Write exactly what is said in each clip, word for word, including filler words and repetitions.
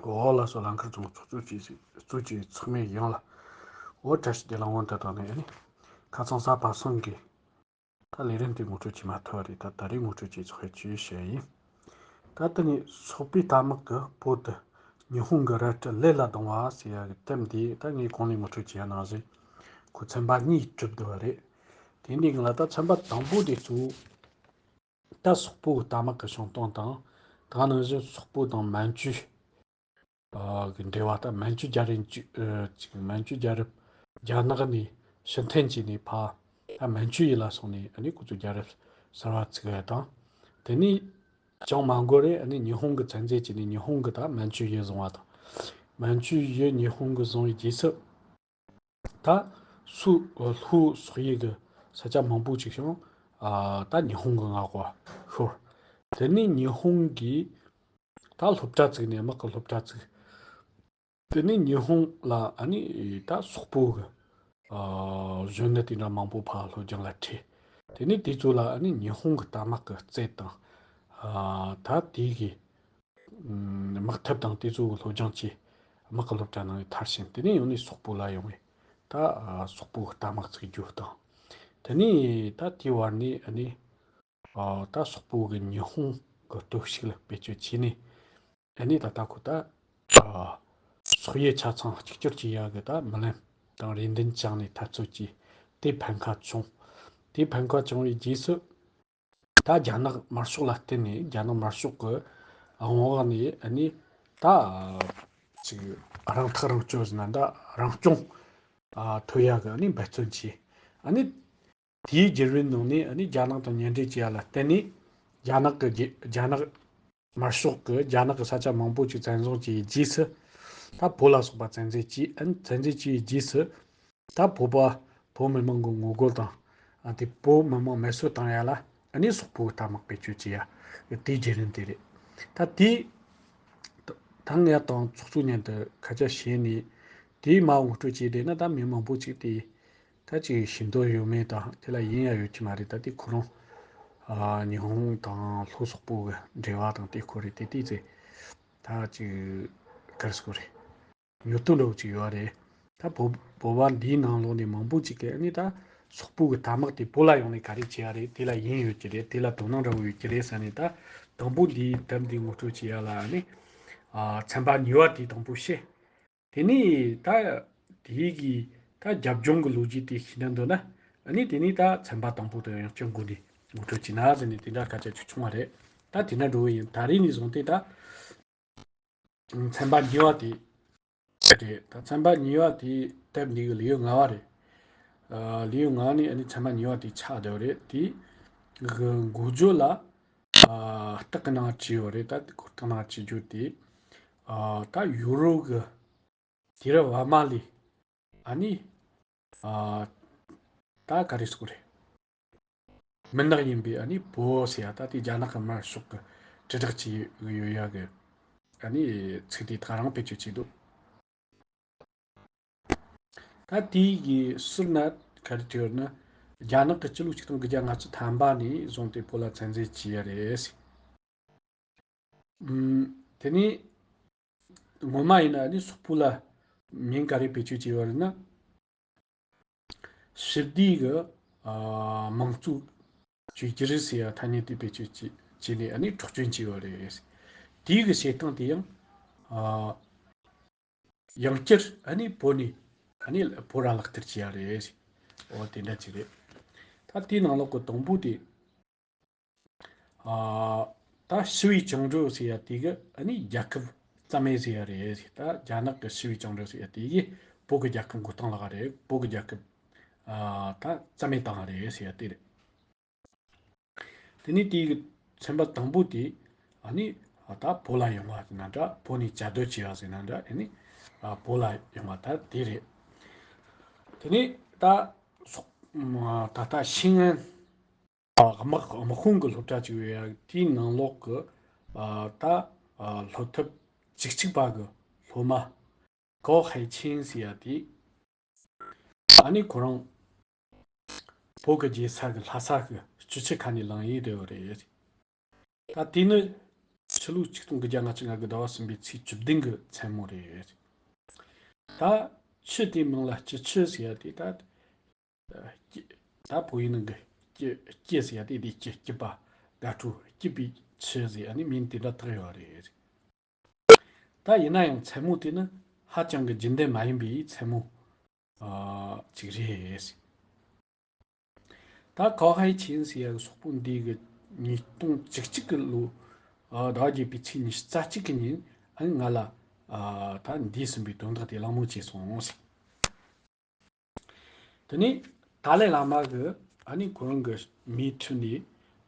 འོ་ལགས་སོ། ལང་ཁར་རྫོང་ཚོགས་གཙོ་བཅས་གཙོ་བཅས་ཚང་མས་ཡང་ལ་འོ་བཀྲ་ཤིས་བདེ་ལེགས། སྔོན་དུ་བཏང་ནས་ཨ་ནི་ཁ་སང་གཟའ་པ་སངས་ཀྱི་ད་ལས་རིམ་དེ་ངོ་སྤྲོད་བྱེད་མ་ཐུབ་པ་རེད། ད་ད་རེས་ངོ་སྤྲོད་བྱེད་ཆོག་ཡ་ཅིག་བཤད་ཡིན། ད་ལྟ་ནས་སོག་པོའི་རྟ་དམག་གི་བོད་དུ་ཉི་ཧོང་གི་རལ་གྲི་ལས་ལ་ལྡང་བ་ཟེར་ཡ་གི་དེབ་འདི་ད་ངས་གོང་ནས་ངོ་སྤྲོད་བྱས་ཡ་ནང་བཞིན་ཁོ་ཚན་པ་གཉིས་གྲུབ་བསྡད་པ་རེད། དེ་འདི་གི་ལ་ད་ཚན་པ་དང་པོ་དེ་གཙོ་བོ་ད་སོག་པོའི་རྟ་དམག་གི་བྱུང་སྟངས་དང་། ད་ནང་བཞིན་སོག་པོ་དང་མན་ཇུ་ཨ་གི་འབྲེལ་བ། ད་མན་ཇུ་རྒྱལ་རབས་ཅིག་ཨ་ཅིག་མན་ཇུ་རྒྱལ་རབས་རྒྱ་ནག་ནས་ཕྱིར་འཐེན་བྱས་ནས་ཕར་ད་མན་ཇུ་ཡུལ་ལ་སོང་ནས་ཨ་ནི་ཁོ་ཚོ་རྒྱལ་རབས་གསར་པ་བཙུགས་ཡ་དང་། དེ་ནས་ཅང་མ་འགོར་རེ་ཨ་ནི་ཉི་ཧོང་གི་བཙན་འཛུལ་བྱས་ནས་ཉི་ཧོང་གི་ད་མན་ཇུ་ཡུལ་བཟུང་བ་དང་། མན་ཇུ་ཡུལ་ཉི་ཧོང་གི་བཟུང་བའི་རྗེས་སུ། ད་སུ་ལྷོའི་སོག་ཡུལ་གྱི་ས་ཆ་མང་པོ་ཅིག་བྱུང་། ཨ་ད་ཉི་ཧོང་གི་མངའ་འོག་ཤོར། དེ་ནས་ཉི་ཧོང་གིས་ད་སློབ་གྲྭ་བཙུགས་ནས། དམག་གི་སློབ་གྲྭ་བཙུགས། དེ་ནས་ཉི་ཧོང་ལ་ཨ་ནི་ད་སོག་པོ་གི་ཨ་གཞོན་ནུ་དེ་འདྲ་མང་པོ་ཕར་སློབ་སྦྱོང་ལ་ཁྲིད། དེ་ནས་དེ་ཚོ་ལ་ཨ་ནི་ཉི་ཧོང་གི་རྟ་དམག་གི་རྩལ་དང་། ཨ་ད་དེ་གི་དམག་འཐབ་དང་དེ་ཚོ་སློབ་སྦྱོང་བྱས། དམག་གི་སློབ་གྲྭ་ནང་མཐར་ཕྱིན། དེ་ནས་ཡང་ནས་སོག་པོ་ལ་ཡོང་བས། ད་ཨ་སོག་པོ་གི་རྟ་དམག་ཚུགས་རྒྱུ་དང་། དེ་ནས་ད་དེའི་བར་ནས་ཨ་ནི་ཨ་ད་སོག་པོ་གི་ཉི་ཧོང་གི་སྟོབས་ཤུགས་ལ་བེད་སྤྱོད་བྱས་ནས། ཨ་ནི་ད་ལྟ་ཁོ་ད་ཨ་སོག་ཡུལ་ཆ་ཚང་གཅིག་གྱུར་བྱེད་ཡག་གི་ད་རྨི་ལམ་དང་རེ་འདུན་བཅངས་ནས་འཐབ་རྩོད་བྱས། དེ་ཕན་ཁ་བྱུང་། དེ་ཕན་ཁ་བྱུང་བའི་རྗེས་སུ། ད་རྒྱ་ནག་དམར་ཤོག་ལ་བརྟེན་ནས། རྒྱ་ནག་དམར་ཤོག་གི་ངོ་འོག་ནས་ཨ་ནི་ད་ཅིག་རང་ཐག་རང་གཅོད་ཟེར་ན་འདྲ། རང་སྐྱོང་ཨ་ཐོབ་ཡག་གི་ཨ་ནི་འབད་བརྩོན་བྱས། ཨ་ནི་དེའི་རྒྱལ་བའི་ནང་ནས་ཨ་ནི་རྒྱ་ནག་དང་མཉམ་འབྲེལ་བྱེད་ཡག་ལ་བརྟེན་ནས། རྒྱ་ནག་གི་རྒྱ་རྒྱ་ནག་དམར་ཤོག་གིས་རྒྱ་ནག་གི་ས་ཆ་མང་པོ་ཅིག་བཙན་བཟུང་བྱས་པའི་རྗེས་སུ། ད་བོད་ལ་སོགས་པ་བཙན་འཛུལ་བྱས། ཨ་ནི་བཙན་འཛུལ་བྱས་པའི་རྗེས་སུ། ད་བོད་པ་བོད་མི་མང་གི་ངོ་རྒོལ་དང་། ཨ་དེ་བོད་མི་མང་མེད་གསོད་བཏང་ཡ་ལ་ཨ་ནི་སོག་པོའི་རྟ་དམག་བེད་སྤྱོད་བྱེད་ཡ་དེའི་བརྒྱུད་རིམ་དེ་རེད། ད་དེ་ད་ངས་དང་ཚོགས་གཙོ་མཉམ་དུ་སྐད་ཆ་བཤད་ནས་དེའི་མ་ངོ་སྤྲོད་བྱས་བསྡད་ན། ད་མི་མང་པོ་ཅིག་དེ་ད་ཅིག་ཤེས་འདོད་ཡོད་མེད་དང་། དེ་ལ་ཡིན་ཡ་ཡོད་ཀྱི་མ་རེད། ད་དེ་ཁོ་རང་ཨ་ཉི་ཧོང་དང་ལྷོ་སོག་པོ་གི་འབྲེལ་བ་དང་དེ་ཁོ་རེ་དེ་དེ་ཚེ་ད་ཅིག་ག་རེ་ཟེར་དགོས་རེད། ཉོ་སྟོན་འདྲ་བོ་ཅིག་ཡོད་རེད། ད་བོད་བོད་པ་འདིའི་ནང་ལོགས་ནས་མང་པོ་ཅིག་གིས་ཨ་ནི་ད་སོག་པོ་གི་རྟ་དམག་དེ་བོད་ལ་ཡོང་ནས་ག་རེ་བྱེད་ཡ་རེད། དེ་ལ་ཡིན་ཡོད་ཀྱི་རེད། དེ་ལ་དོ་སྣང་འདྲ་བོ་ཡོད་ཀྱི་རེད་ཟེར་ནས། ད་དང་པོ་འདིའི་དེབ་འདི་ངོ་སྤྲོད་བྱེད་ཡ་ལ་ཨ་ནི་ཨ་ཚན་པ་གཉིས་པ་དེ་དང་པོ་བཤད། དེ་ནས་ད་དེའི་གི་ད་རྒྱབ་ལྗོངས་ཀྱི་ལོ་རྒྱུས་དེ་ཤེས་ན་འདོད་ན། ཨ་ནི་དེ་ནས་ད་ཚན་པ་དང་པོ་དང་ཡང་བསྐྱར་འགོ་ནས་ངོ་སྤྲོད་བྱས་ན་ཟེར་ནས་དེ་འདྲ་སྐད་ཆ་ཅིག་བྱུང་བ་རེད། ད་དེ་འདྲ་འགྲོ་གི་ཡིན། ད་རེས་ནས་བཟུང་སྟེ་ད་ཚན་པ་གཉིས་པ་དེ་རེད། ད་ཚན་པ་གཉིས་པ་དེ་དེབ་འདི་གི་ལེའུ་ལྔ་པ་རེད། ཨ་ལེའུ་ལྔ་ནས་ཨ་ནི་ཚན་པ་གཉིས་པ་དེ་ཆགས་བསྡད་པ་རེད། དེ་གི་འགོ་བརྗོད་ལ་ཨ་རྟགས་ཀྱི་ནང་བྲིས་ཡོད་རེད། ད་གོ་རྟགས་ནང་བྲིས་རྒྱུ་དེ་ཨ་ད་ཡུ་རོབ་གི་དུས་རབས་བར་མ་ལས་ཨ་ནི་ཨ་ད་ག་རེ་ཟེར་དགོས་རེད། མུན་ནག་ཡིན་པའི་ཨ་ནི་བོད་ཟེར་ཡ། ད་དེ་རྒྱ་ནག་གི་དམར་ཤོག་གི་དྲིལ་བསྒྲགས་བྱས་ཡོད་ཡ་གི་ཨ་ནི་ཚིག་དེ་དག་རང་བེད་སྤྱོད་བྱས་འདུག། ད་དེའི་གི་ཟུར་ན་ག་རེ་བྲིས་ཡོད་ན། རྒྱ་ནག་གི་སྤྱི་ལོ་ཆིག་སྟོང་དགུ་བརྒྱ་ལྔ་བཅུ་ཐམ་པ་ནས་བཟུང་སྟེ་བོད་ལ་བཙན་འཛུལ་བྱས་ཡ་རེད། ཨུམ། དེ་ནས་སྔོན་མ་ཡིན་ན་ནི་སོག་པོ་ལ་མིང་ག་རེ་བེད་སྤྱོད་བྱས་ཡོད་རེད་ན། ཞི་བདེ་གི་ཨ་དམངས་གཙོ་བཅོས་བསྒྱུར་ཟེར་ཡ་ཐ་སྙད་དེ་བེད་སྤྱོད་བྱས་བྱས་ནས་ཨ་ནི་འཕྲོག་བཅོམ་བྱས་ཡོད་རེད། དེའི་གི་བྱེད་སྟངས་དེ་ཡང་ཨ་ཡང་བསྐྱར་ཨ་ནི་བོད་ནས་ཨ་ནི་བོད་ར་ལག་བསྟར་བྱས་ཡ་རེད། འོ་དེ་འདྲ་ཅིག་རེད། ད་དེའི་ནང་ལོགས་ཀྱི་དང་པོ་དེ། ཨ་ད་ཞི་བའི་བཅིངས་འགྲོལ་ཟེར་ཡ་དེ་གི་ཨ་ནི་རྒྱལ་ཁབ་རྩ་མེད་ཟེར་ཡ་རེད། ད་རྒྱ་ནག་གི་ཞི་བའི་བཅིངས་འགྲོལ་ཟེར་ཡ་དེ་གི་བོད་ཀྱི་རྒྱལ་ཁབ་འགོ་སྟངས་ལ་ག་རེད། བོད་ཀྱི་རྒྱལ་ཁབ་ཨ་ད་རྩ་མེད་བཏང་བ་རེད་ཟེར་ཡ་དེ་རེད། དེ་ནས་དེའི་ཚན་པ་དང་པོ་དེ་ཨ་ནི་ད་བོད་ལ་ཡོང་བ་ཟེར་ན་འདྲ། བོད་ནས་བཅའ་སྡོད་བྱས་པ་ཟེར་ན་འདྲ། ཨ་ནི་ཨ་བོད་ལ་ཡོང་བ་ད་དེ་རེད། དེ་ནས་ད་སོག་ད་ལྟ་ཤིང་ཨན་ཨ་དམག་དམག་དཔུང་གི་སློབ་གྲྭ་ཅིག་ཡོད་ཡ། དེའི་ནང་ལོགས་ཀྱི་ཨ་ད་ཨ་སློབ་ཐབས་བཅུ་གཅིག་པ་གི་སློབ་མ་ཀའོ་ཧའེ་ཆིང་ཟེར་ཡ་དེ། ཨ་ནི་ཁོ་རང་བོད་ཀྱི་རྒྱལ་ས་གི་ལྷ་ས་གི་སྤྱི་ཆིངས་ཁ་ནས་ལངས་ཡས་རེད་བ་རེད། ད་དེ་ནི་ ཕྱི་ལོ་ཆིག་སྟོང་དགུ་བརྒྱ་ལྔ་བཅུ་ང་དགུ་ཟླ་བ་གསུམ་པའི་ཚེས་བཅུ་བདུན་གྱི་མཚན་མོ་རེད། ད་ཆུ་དེའི་མིང་ལ་སྐྱིད་ཆུ་ཟེར་ཡ་དེ་ད། སྐྱིད། ད་བོད་ཡིག་ནང་གི་སྐྱིད་སྐྱིད་ཟེར་ཡ་དེ་དེ་སྐྱིད་སྐྱིད་པ། དགའ་སྤྲོ་སྐྱིད་པའི་ཆུ་ཟེར་ཡ་ནི་མིང་དེ་འདྲ་བཏགས་ཡོད་རེད། ད་ཡིན་ན་ཡང་མཚན་མོ་དེ་ནི་ཧ་ཅང་གི་རྒྱུན་ལྡན་མ་ཡིན་པའི་མཚན་མོ་ཨ་ཅིག་རེད། ད་ཀའོ་ཧའེ་ཆིན་ཟེར་ཡ་གི་སོག་པོ་འདི་གི་ཉིས་སྟོང་བཅུ་གཅིག་གི་ལོ་ཨ་ཟླ་བ་བརྒྱད་པའི་ཚེས་ཉི་ཤུ་རྩ་གཅིག་གི་ཉིན་ཨ་ནི་ང་ལ་ཨ་ད་འདས་ཟིན་པའི་དོན་དག་དེ་གླེང་མོལ་བྱས་སོང་ཟེར། དེ་ནས་ཏཱ་ལའི་བླ་མ་གི་ཨ་ནི་ཁོ་རང་གི་མིའི་ཁྲི་ནས།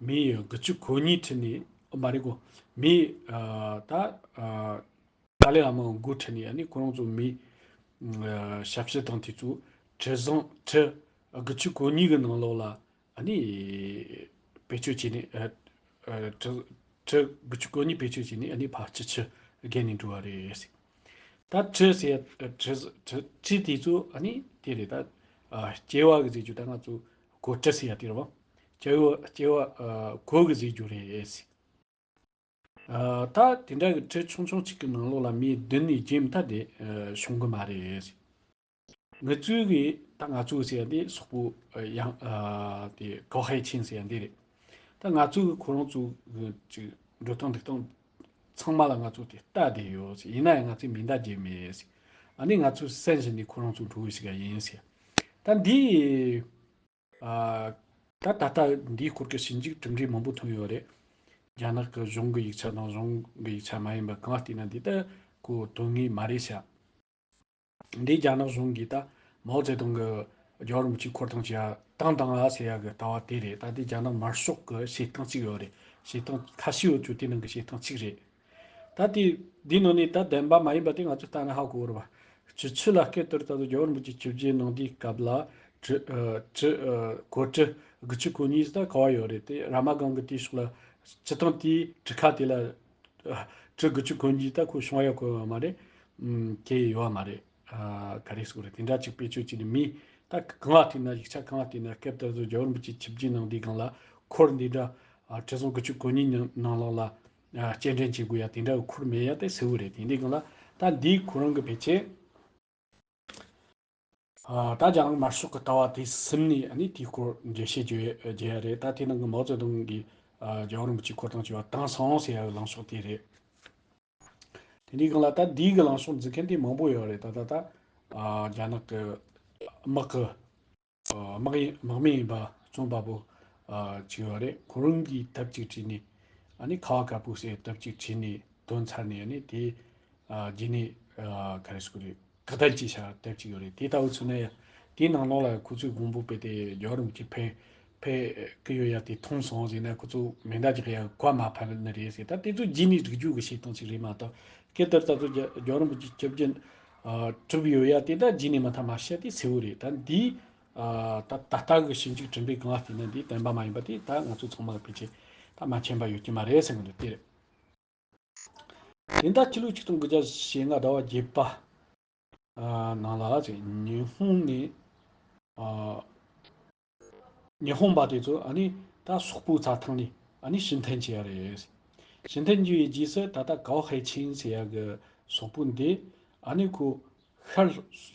མིའི་དགུ་བཅུ་གོ་གཉིས་ཁྲི་ནས། ཨ་མ་རེད་གོ། མིའི་ཨ་ད་ཨ་ཏཱ་ལའི་བླ་མ་མགོ་ཁྲི་ནས་ཨ་ནི་ཁོ་རང་ཚོ་མིའི་ཨ་ཞབས་ཕྱི་དང་དེ་ཚོ་ཁྲི་བཟང་ཁྲི་དགུ་བཅུ་གོ་གཉིས་གི་ནང་ལོགས་ལ་ཨ་ནི་བེད་སྤྱོད་བྱས་ནས། ཨ་ཨ་ཁྲི་ཁྲི་དགུ་བཅུ་གོ་གཉིས་བེད་སྤྱོད་བྱས་ནས་ཨ་ནི་ཕར་སྐྱིད་ཆུ་བརྒལ་ནས་འགྲོ་བ་རེད། ད་ཁྲི་ཟེར་ཡ་ཁྲི་ཁྲི་ཁྲི་དེ་ཚོ་ཨ་ནི་དེ་རེད། ད་ཨ་སྐྱེ་བ་གི་ཟེར་རྒྱུ། ད་ང་ཚོ་གོ་ཁྲི་ཟེར་ཡ་དེ་རེད་བ། སྐྱེ་བ་སྐྱེ་བ་ཨ་གོ་གི་ཟེར་རྒྱུ་རེད། ཨ་ད་དེ་འདྲ་གི་ཁྲི་ཆུང་ཆུང་གཅིག་གི་ནང་ལོགས་ལ་མི་བདུན་ནས་བརྒྱད་མཐའ་དེ་ཨ་ཤོང་གི་མ་རེད། ང་ཚོའི་གི་ད་ང་ཚོ་ཟེར་ཡ་དེ་སོག་པོ་ཡང་ཨ་དེ་ཀའོ་ཧའེ་ཆིན་ཟེར་ཡ་འདི་རེད། ད་ང་ཚོའི་གི་ཁོ་རང་ཚོ་གི་ཅིག་འགྲོ་སྟངས་འདུག་སྟངས་ཚང་མ་ལ་ང་ཚོ་དེ་ལྟ་བསྡད་ཡོད་ཟེར། ཡིན་ན་ཡང་ང་ཚོས་མེ་མདའ་བརྒྱབ་མེད་ཟེར། ཨ་ནི་ང་ཚོས་བསམ་བཞིན་ནས་ཁོ་རང་ཚོ་འགྲོ་གི་ཞིག་ཡིན་ཟེར། ད་འདི་ཨ་ད་ད་ལྟ་འདིའི་སྐོར་གྱི་ཞིབ་འཇུག་གྲུབ་འབྲས་མང་པོ་ཐོན་ཡོད་རེད། རྒྱ་ནག་གི་གཞུང་གི་ཡིག་ཆ་དང་གཞུང་གི་ཡིག་ཆ་མ་ཡིན་པ་གང་བལྟས་ན་འདི་ལྟ་གོ་དོན་ངེས་མ་རེད་ཤག། འདི་རྒྱ་ནག་གཞུང་གིས་ད་མའོ་ཙེ་ཏུང་གི་རྒྱལ་བ་རིན་པོ་ཆེའི་འཁོར་དང་བཅས་པ་བཏང་བཏང་ཨ་ཟེར་ཡ་གི་ལྟ་བ་དེ་རེད། ད་འདི་རྒྱ་ནག་དམར་ཤོག་གི་བྱེད་སྟངས་གཅིག་ཡོད་རེད། བྱེད་སྟངས་ཁ་ཤས་ཡོད་ཚུལ་དེ་ནང་གི་བྱེད་སྟངས་གཅིག་རེད། ད་དེ་འདི་ནང་ནས་ད་བདེན་པ་མ་ཡིན་པ་དེ་ང་ཚོས་ལྟ་ན་ཧ་གོ་གི་རེད་བ། སྤྱི་ཆུ་ལ་སྐབས་དེར་ད་དུང་རྒྱལ་བ་རིན་པོ་ཆེ་ཆིབས་བསྒྱུར་གནང་དུས་སྐབས་ལ་ཁྲི་ཨ་ཁྲི་ཨ་གོ་ཁྲི་དགུ་བཅུ་གོ་གཉིས་ད་ག་བ་ཡོད་རེད། དེ་ར་མ་སྒང་གི་དེའི་ཕྱོགས་ལ་སྤྱི་བཏང་དེའི་གྲུ་ཁ་དེ་ལ་ཁྲི་དགུ་བཅུ་གོ་གཉིས་ད་ཁོ་བྱུང་ཡ་གོ་ཡོད་མ་རེད། ཨུམ་གལ་ཡོད་མ་རེད། ཨ་ག་རེ་ཟེར་དགོས་རེད། དེ་འདྲ་ཅིག་བེད་སྤྱོད་བྱས་ནས་མི་ད་གང་ལ་བལྟས་ན་ཡིག་ཆ་གང་ལ་བལྟས་ན་སྐབས་དེར་དུ་རྒྱལ་བ་རིན་པོ་ཆེ་ཆིབས་བསྒྱུར་གནང་དུས་སྒང་ལ་འཁོར་འདི་འདྲ་ཨ་ཁྲི་སྲོང་དགུ་བཅུ་གོ་གཉིས་ནང་ནང་ལོགས་ལ་ཨ་སྐྱེལ་འདྲེན་བྱེད་དགོས་ཡ་དེ་འདྲ་གི་འཁོར་མེད་ཡ་དེ་གསལ་བོ་རེད། དེ་འདི་སྒང་ལ་ད་འདིའི་ཁོ་རང་གི་ཕལ་ཆེར་ཨ་ད་རྒྱ་ནག་དམར་ཤོག་གི་ལྟ་བ་དེ་ཟིན་ནས་ཨ་ནི་དེའི་སྐོར་འགྲེལ་བཤད་བརྗོད་བརྗོད་ཡ་རེད། ད་དེ་ནང་གི་མའོ་ཙེ་ཏུང་གིས་ཨ་རྒྱལ་བ་རིན་པོ་ཆེའི་འཁོར་དང་བཅས་པ་བཏང་སོང་ཟེར་ཡ་གི་ལངས་ཕྱོགས་དེ་རེད། དེ་འདྲའི་སྒང་ལ་ད་འདིའི་གི་ལངས་ཕྱོགས་འཛིན་མཁན་དེ་མང་པོ་ཡོད་རེད། ད་ད་ད་ཨ་རྒྱ་ནག་གི་དམག་གི་ཨ་དམག་ཡིན་དམག་མི་ཡིན་པ་རྩོམ་པ་པོ་ཨ་ཅིག་ཡོད་རེད། ཁོ་རང་གིས་དེབ་ཅིག་བྲིས་ནས་ཨ་ནི་ཁ་བ་དཀར་པོ་ཟེར་དེབ་ཅིག་བྲིས་ནས་བཏོན་ཚར་ནས་ཨ་ནི་དེ་ཨ་རྗེས་ནས་ཨ་ག་རེ་ཟེར་དགོས་རེད། ཁ་བརྡ་བྱས་བཞག་དེབ་ཅིག་ཡོད་རེད། དེ་ལྟ་བུ་ཚོ་ནས་དེའི་ནང་ལོགས་ལ་ཁོ་ཚོས་དགོངས་པ་སྤེལ་ཏེ་རྒྱལ་བ་རིན་པོ་ཆེ་ཕེབས་ཕེབས་ཀྱི་ཡོད་ཡ་དེ་མཐོང་སོང་ཟེར་ན་ཁོ་ཚོ་མེ་མདའ་རྒྱག་ཡ་གོ་མ་ཕན་ནི་རེད་ཟེར། ད་དེ་ཚོ་རྗེས་ནས་སྒྲིག་རྒྱུ་གི་བྱེད་སྟངས་ཅིག་རེད་མ་གཏོགས། སྐབས་དེར་ད་ཚོ་རྒྱ་རྒྱལ་བ་རིན་པོ་ཆེ་ཆིབས་བསྒྱུར་ཨ་གྲུབ་ཡོད་ཡ་དེ་ད་རྗེས་ནས་མ་ཐག་མ་བཤད་དེ་གསལ་བོ་རེད། ད་འདི་ཨ་ད་ད་ལྟ་གི་ཞིབ་འཇུག་གྲུབ་འབྲས་གང་ལ་བལྟས་ན་འདི་བདེན་པ་མ་ཡིན་པ་དེ་ད་ང་ཚོ་ཚང་མ་གི་ཕལ་ཆེར་ད་མ་མཁྱེན་པ་ཡོད་ཀྱི་མ་རེད་ཟེར་གི་འདུག་དེ་རེད། དེ་ད་ཕྱི་ལོ་ཆིག་སྟོང་དགུ་བརྒྱ་ཞེ་ལྔ་ཟླ་བ་བརྒྱད་པ་ཨ་ནང་ལ་ཅིག་ཉི་ཧོང་ནས་ཨ་ཉི་ཧོང་པ་དེ་ཚོ་ཨ་ནི་ད་སོག་པོའི་རྩྭ་ཐང་ནས་ཨ་ནི་ཕྱིར་འཐེན་བྱས་ཡ་རེད། ཕྱིར་འཐེན་བྱས་པའི་རྗེས་སུ་ད་ལྟ་ཀའོ་ཧའེ་ཆིན་ཟེར་ཡ་གི་སོག་པོ་འདི་ཨ་ནི་ཁོ་ཤར་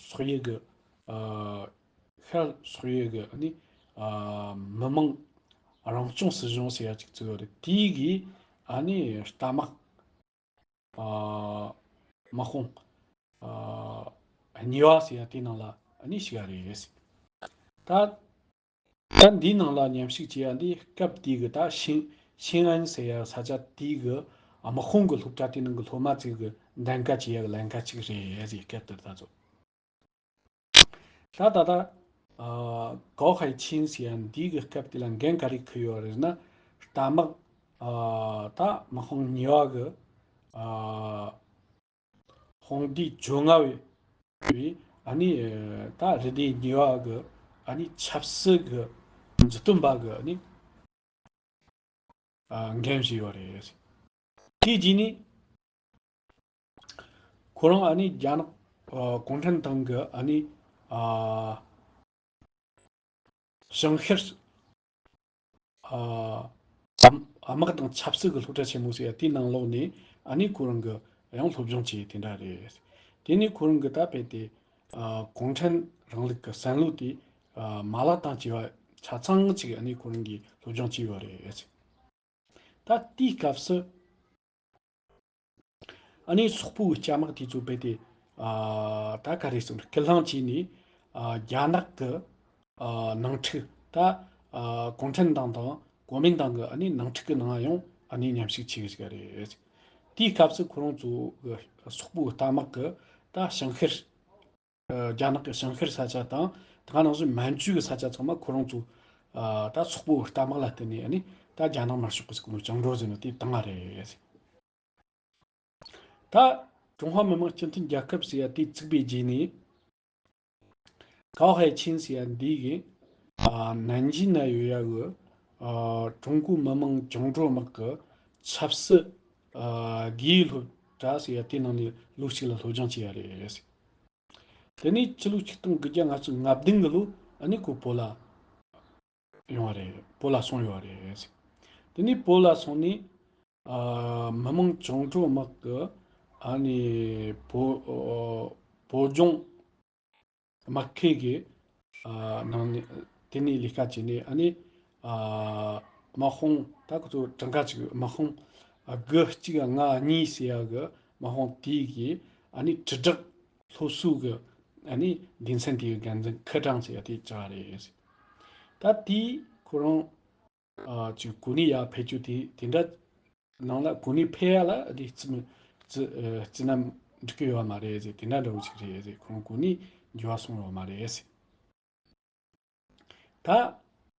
སོག་ཡུལ་གི་ཨ་ཤར་སོག་ཡུལ་གི་ཨ་ནི་ཨ་མི་དམངས་རང་སྐྱོང་སྲིད་གཞུང་ཟེར་ཡ་ཅིག་བཙུགས་ཡོད་རེད། དེའི་གི་ཨ་ནི་རྟ་དམག་ཨ་དམག་དཔུང་ཨ་གཉིས་པ་ཟེར་ཡ་དེའི་ནང་ལ་ཨ་ནི་ཞུགས་ཡ་རེད། ད་ད་འདིའི་ནང་ལ་མཉམ་ཞུགས་བྱེད་ཡ་འདི་སྐབས་དེའི་གི་ད་ཤིན་ཤིན་ཨན་ཟེར་ཡ་ས་ཆ་དེའི་གི་དམག་དཔུང་གི་སློབ་གྲྭ་དེའི་ནང་གི་སློབ་མ་ཚོའི་གི་འདེམས་ཀ་བྱེད་ཡ་གི་ལས་ཀ་ཅིག་རེད་ཟེར། སྐབས་དེར་ད་ཚོ། ད་ད་ད་ཨ་ཀའོ་ཧའེ་ཆིན་ཟེར་ཡ་འདི་གི་སྐབས་དེ་ལ་འགན་ག་རེ་འཁུར་ཡོད་རེད་ན། རྟ་དམག་ཨ་ད་དམག་དཔུང་གཉིས་པ་གི་ཨ་དཔུང་སྡེ་བཅོ་ལྔ་བའི་ཨ་ནི་ད་རི་སྡེ་གཉིས་པ་གི་ཨ་ནི་ཆབ་སྲིད་གི་མཛུབ་སྟོན་པ་གི་ཨ་ནི་ཨ་འགན་བཞེས་ཡོད་རེད། དེའི་རྗེས་ནས་ཁོ་རང་ཨ་ནི་རྒྱ་ནག་ཨ་གུང་ཁྲན་ཏང་གི་ཨ་ནི་ཨ་ཞིང་ཤར་ཨ་ཨ་ དམག་དང་ཆབ་སྲིད་ཀྱི་སློབ་གྲྭ་ཆེན་མོ་ཟེར་ཡ་དེའི་ནང་ལོགས་ནས་ཨ་ནི་ཁོ་རང་གི་ཡང་སློབ་སྦྱོང་བྱས་དེ་འདྲ་རེད། དེ་ནས་ཁོ་རང་གི་ད་དཔེ་དེ་ཨ་གུང་ཁྲན་རིང་ལུགས་ཀྱི་བསམ་བློ་དེ་ཨ་མ་བརླག་དང་བཅས་པ་ཆ་ཚང་ཅིག་ཨ་ནི་ཁོ་རང་གིས་སློབ་སྦྱོང་བྱས་ཡོད་རེད། ད་དེའི་སྐབས་སུ་ཨ་ནི་སོག་པོའི་སྐྱ་དམག་དེ་ཚོ་རྦད་དེ་ཨ་ད་ག་རེ་ཟེར་སྐུལ་སློང་བྱས་ནས་ཨ་རྒྱ་ནག་གི་ཨ་ནང་འཁྲུག་ད་ཨ་གུང་ཁྲན་ཏང་དང་གོ་མིན་ཏང་གི་ཨ་ནི་ནང་འཁྲུག་གི་ནང་ཡང་ཨ་ནི་མཉམ་ཞུགས་བྱེད་ཀྱི་ཞིག་རེད། དེའི་སྐབས་སུ་ཁོ་རང་ཚོ་གི་སོག་པོའི་རྟ་དམག་གི་ད་ཞིང་ཤར་ཨ་རྒྱ་ནག་གི་ཞིང་ཤར་ས་ཆ་དང་དེ་ག་ནང་བཞིན་མན་ཇུ་གི་ས་ཆ་ཚང་མ་ཁོ་རང་ཚོ་ཨ་ད་སོག་པོའི་རྟ་དམག་ལ་བརྟེན་ནས་ཨ་ནི་ད་རྒྱ་ནག་དམར་ཤོག་གི་སྐུ་ངོ་བཅིངས་འགྲོལ་ཟེར་ནས་དེ་བཏང་བ་རེད། ད་ཀྲུང་ཧྭ་མི་དམངས་སྤྱི་མཐུན་རྒྱལ་ཁབ་ཟེར་ཡ་དེ་བཙུགས་པའི་རྗེས་ནས་ཀའོ་ཧའེ་ཆིན་ཟེར་ཡ་འདི་གིས་ཨ་ནན་ཅིན་ན་ཡོད་ཡ་གི་ཨ་ཀྲུང་གོའི་མི་དམངས་བཅིངས་འགྲོལ་དམག་གི་ཆབ་སྲིད་ཨ་དགེ་སློབ་གྲྭ་ཟེར་ཡ་དེ་ནང་ནས་ལོ་གཅིག་ལ་སློབ་སྦྱོང་བྱས་ཡ་རེད། དེ་ནས་ཕྱི་ལོ་ཆིག་སྟོང་དགུ་བརྒྱ་ལྔ་བཅུ་ང་བདུན་གི་ལོ་ཨ་ནི་ཁོ་བོད་ལ་ཡོང་བ་རེད། བོད་ལ་སོང་ཡོད་རེད། དེ་ནས་བོད་ལ་སོང་ནས་ཨ་མི་དམངས་བཅིངས་འགྲོལ་དམག་གི་ཨ་ནི་བོད་ཨ་བོད་ལྗོངས་དམག་ཁུལ་གྱི་ཨ་ནང་ནས་དེ་ནས་ལས་ཀ་བྱས་ནས་ཨ་ནི་ཨ་དམག་དཔུང་ད་ཁོ་ཚོ་གྲངས་ཀ་ཅིག་དམག་དཔུང་དགུ་གཅིག་ལྔ་གཉིས་ཟེར་ཡ་གི་དམག་དཔུང་དེ་གི་ཨ་ནི་དྲིལ་བསྒྲགས་སློབ་གསོ་གི་ཨ་ནི་སྡེ་ཚན་དེ་གི་འགན་འཛིན་ཁུ་ཀྲང་ཟེར་ཡ་དེ་བཅར་བ་རེད། ད་དེ་ཁོ་རང་ཨ་ཅིག་གོ་གནས་ཡར་ཕེབས་རྒྱུ་དེ་དེ་འདྲ་ནང་ལ་གོ་གནས་ཕེབས་ཡ་ལ་དེ་རྩིས་མི་རྩིས་ཨ་རྩིས་ན་འགྲིག་གི་ཡོད་མ་རེད་ཟེར། དེ་འདྲ་འདྲ་བོ་ཅིག་རེད་ཟེར། ཁོ་རང་གོ་གནས་འགྱུར་བ་སོང་ཡོད་མ་རེད་ཟེར། ད་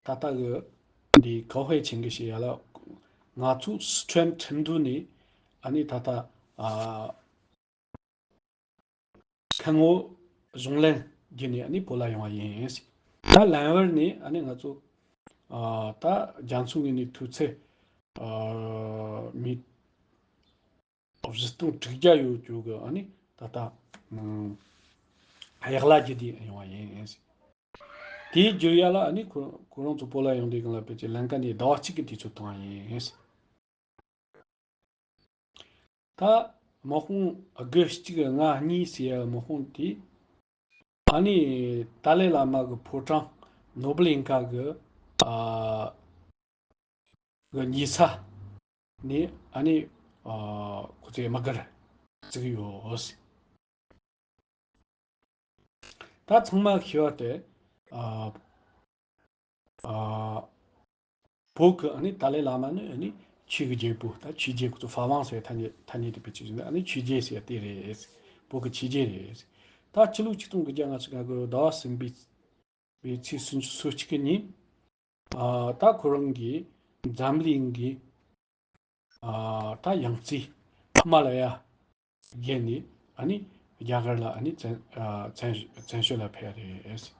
ད་ལྟ་གི་འདི་ཀའོ་ཧའེ་ཆིན་གྱིས་བཤད་ཡ་ལ་ང་ཚོ་སི་ཁྲོན་ཁྲིན་ཏུའུ་ནས་ཨ་ནི་ད་ལྟ་ཨ་ཁ་ངོ་གཞུང་ལམ་བརྒྱུད་ནས་ཨ་ནི་བོད་ལ་ཡོང་བ་ཡིན། ད་ལམ་བར་ནས་ཨ་ནི་ང་ཚོ་ཨ་ད་རྒྱ་མཚོ་ངོས་ནས་མཐོ་ཚད་ཨ་མི་བཞི་སྟོང་དྲུག་བརྒྱ་ཡོད་རྒྱུ་གི་ཨ་ནི་ད་ལྟ་ཨ་གཡག་ལ་བརྒྱུད་དེ་ཡོང་བ་ཡིན། དེའི་བརྒྱུད་ཡ་ལ་ཨ་ནི་ཁོ་ཁོ་རང་ཚོ་བོད་ལ་ཡོང་དུས་སྒང་ལ་ཕལ་ཆེར་ལམ་ཁ་ནས་ཟླ་བ་གཅིག་གི་དུས་ཚོད་བཏང་བ་ཡིན། ད་དམག་དཔུང་དགུ་གཅིག་ལྔ་གཉིས་ཟེར་ཡ་དམག་དཔུང་དེ་ཨ་ནི་ཏཱ་ལའི་བླ་མ་གི་ཕོ་བྲང་ནོ་བྷེལ་གླིང་ཁ་གི་ཨ་གི་ཉེ་ས་ནས་ཨ་ནི་ཨ་ཁོ་ཚོས་དམག་སྒར་བཙུགས་ཡོད། ད་ཚང་མ་ཤེས་པ་དེ་ཨ་ཨ་བོད་ཀྱི་ཨ་ནི་ཏཱ་ལའི་བླ་མ་ནི་ཨ་ནི་ཆོས་ཀྱི་རྒྱལ་པོ། ད་ཆོས་རྒྱལ་ཁོ་ཚོ་ཧྥ་ཝང་ཟེར་ཐ་སྙད་ཐ་སྙད་དེ་བེད་སྤྱོད་བྱས་ན་ཨ་ནི་ཆོས་རྒྱལ་ཟེར་དེ་རེད། བོད་ཀྱི་ཆོས་རྒྱལ་རེད། ད་ཕྱི་ལོ་ཆིག་སྟོང་དགུ་བརྒྱ་ལྔ་བཅུ་ང་དགུ་ཟླ་བ་གསུམ་པའི་པའི་ཚེས་སུམ་ཅུ་སོ་གཅིག་གི་ཉིན་ཨ་ད་ཁོ་རང་གིས་འཛམ་གླིང་གི་ཨ་ད་ཡང་རྩེ་ཧི་མ་ལ་ཡ་བརྒལ་ནས་ཨ་ནི་རྒྱ་གར་ལ་ཨ་ནི་བཙན་ཨ་བཙན་བཙན་བྱོལ་ལ་ཕེབས་རེད།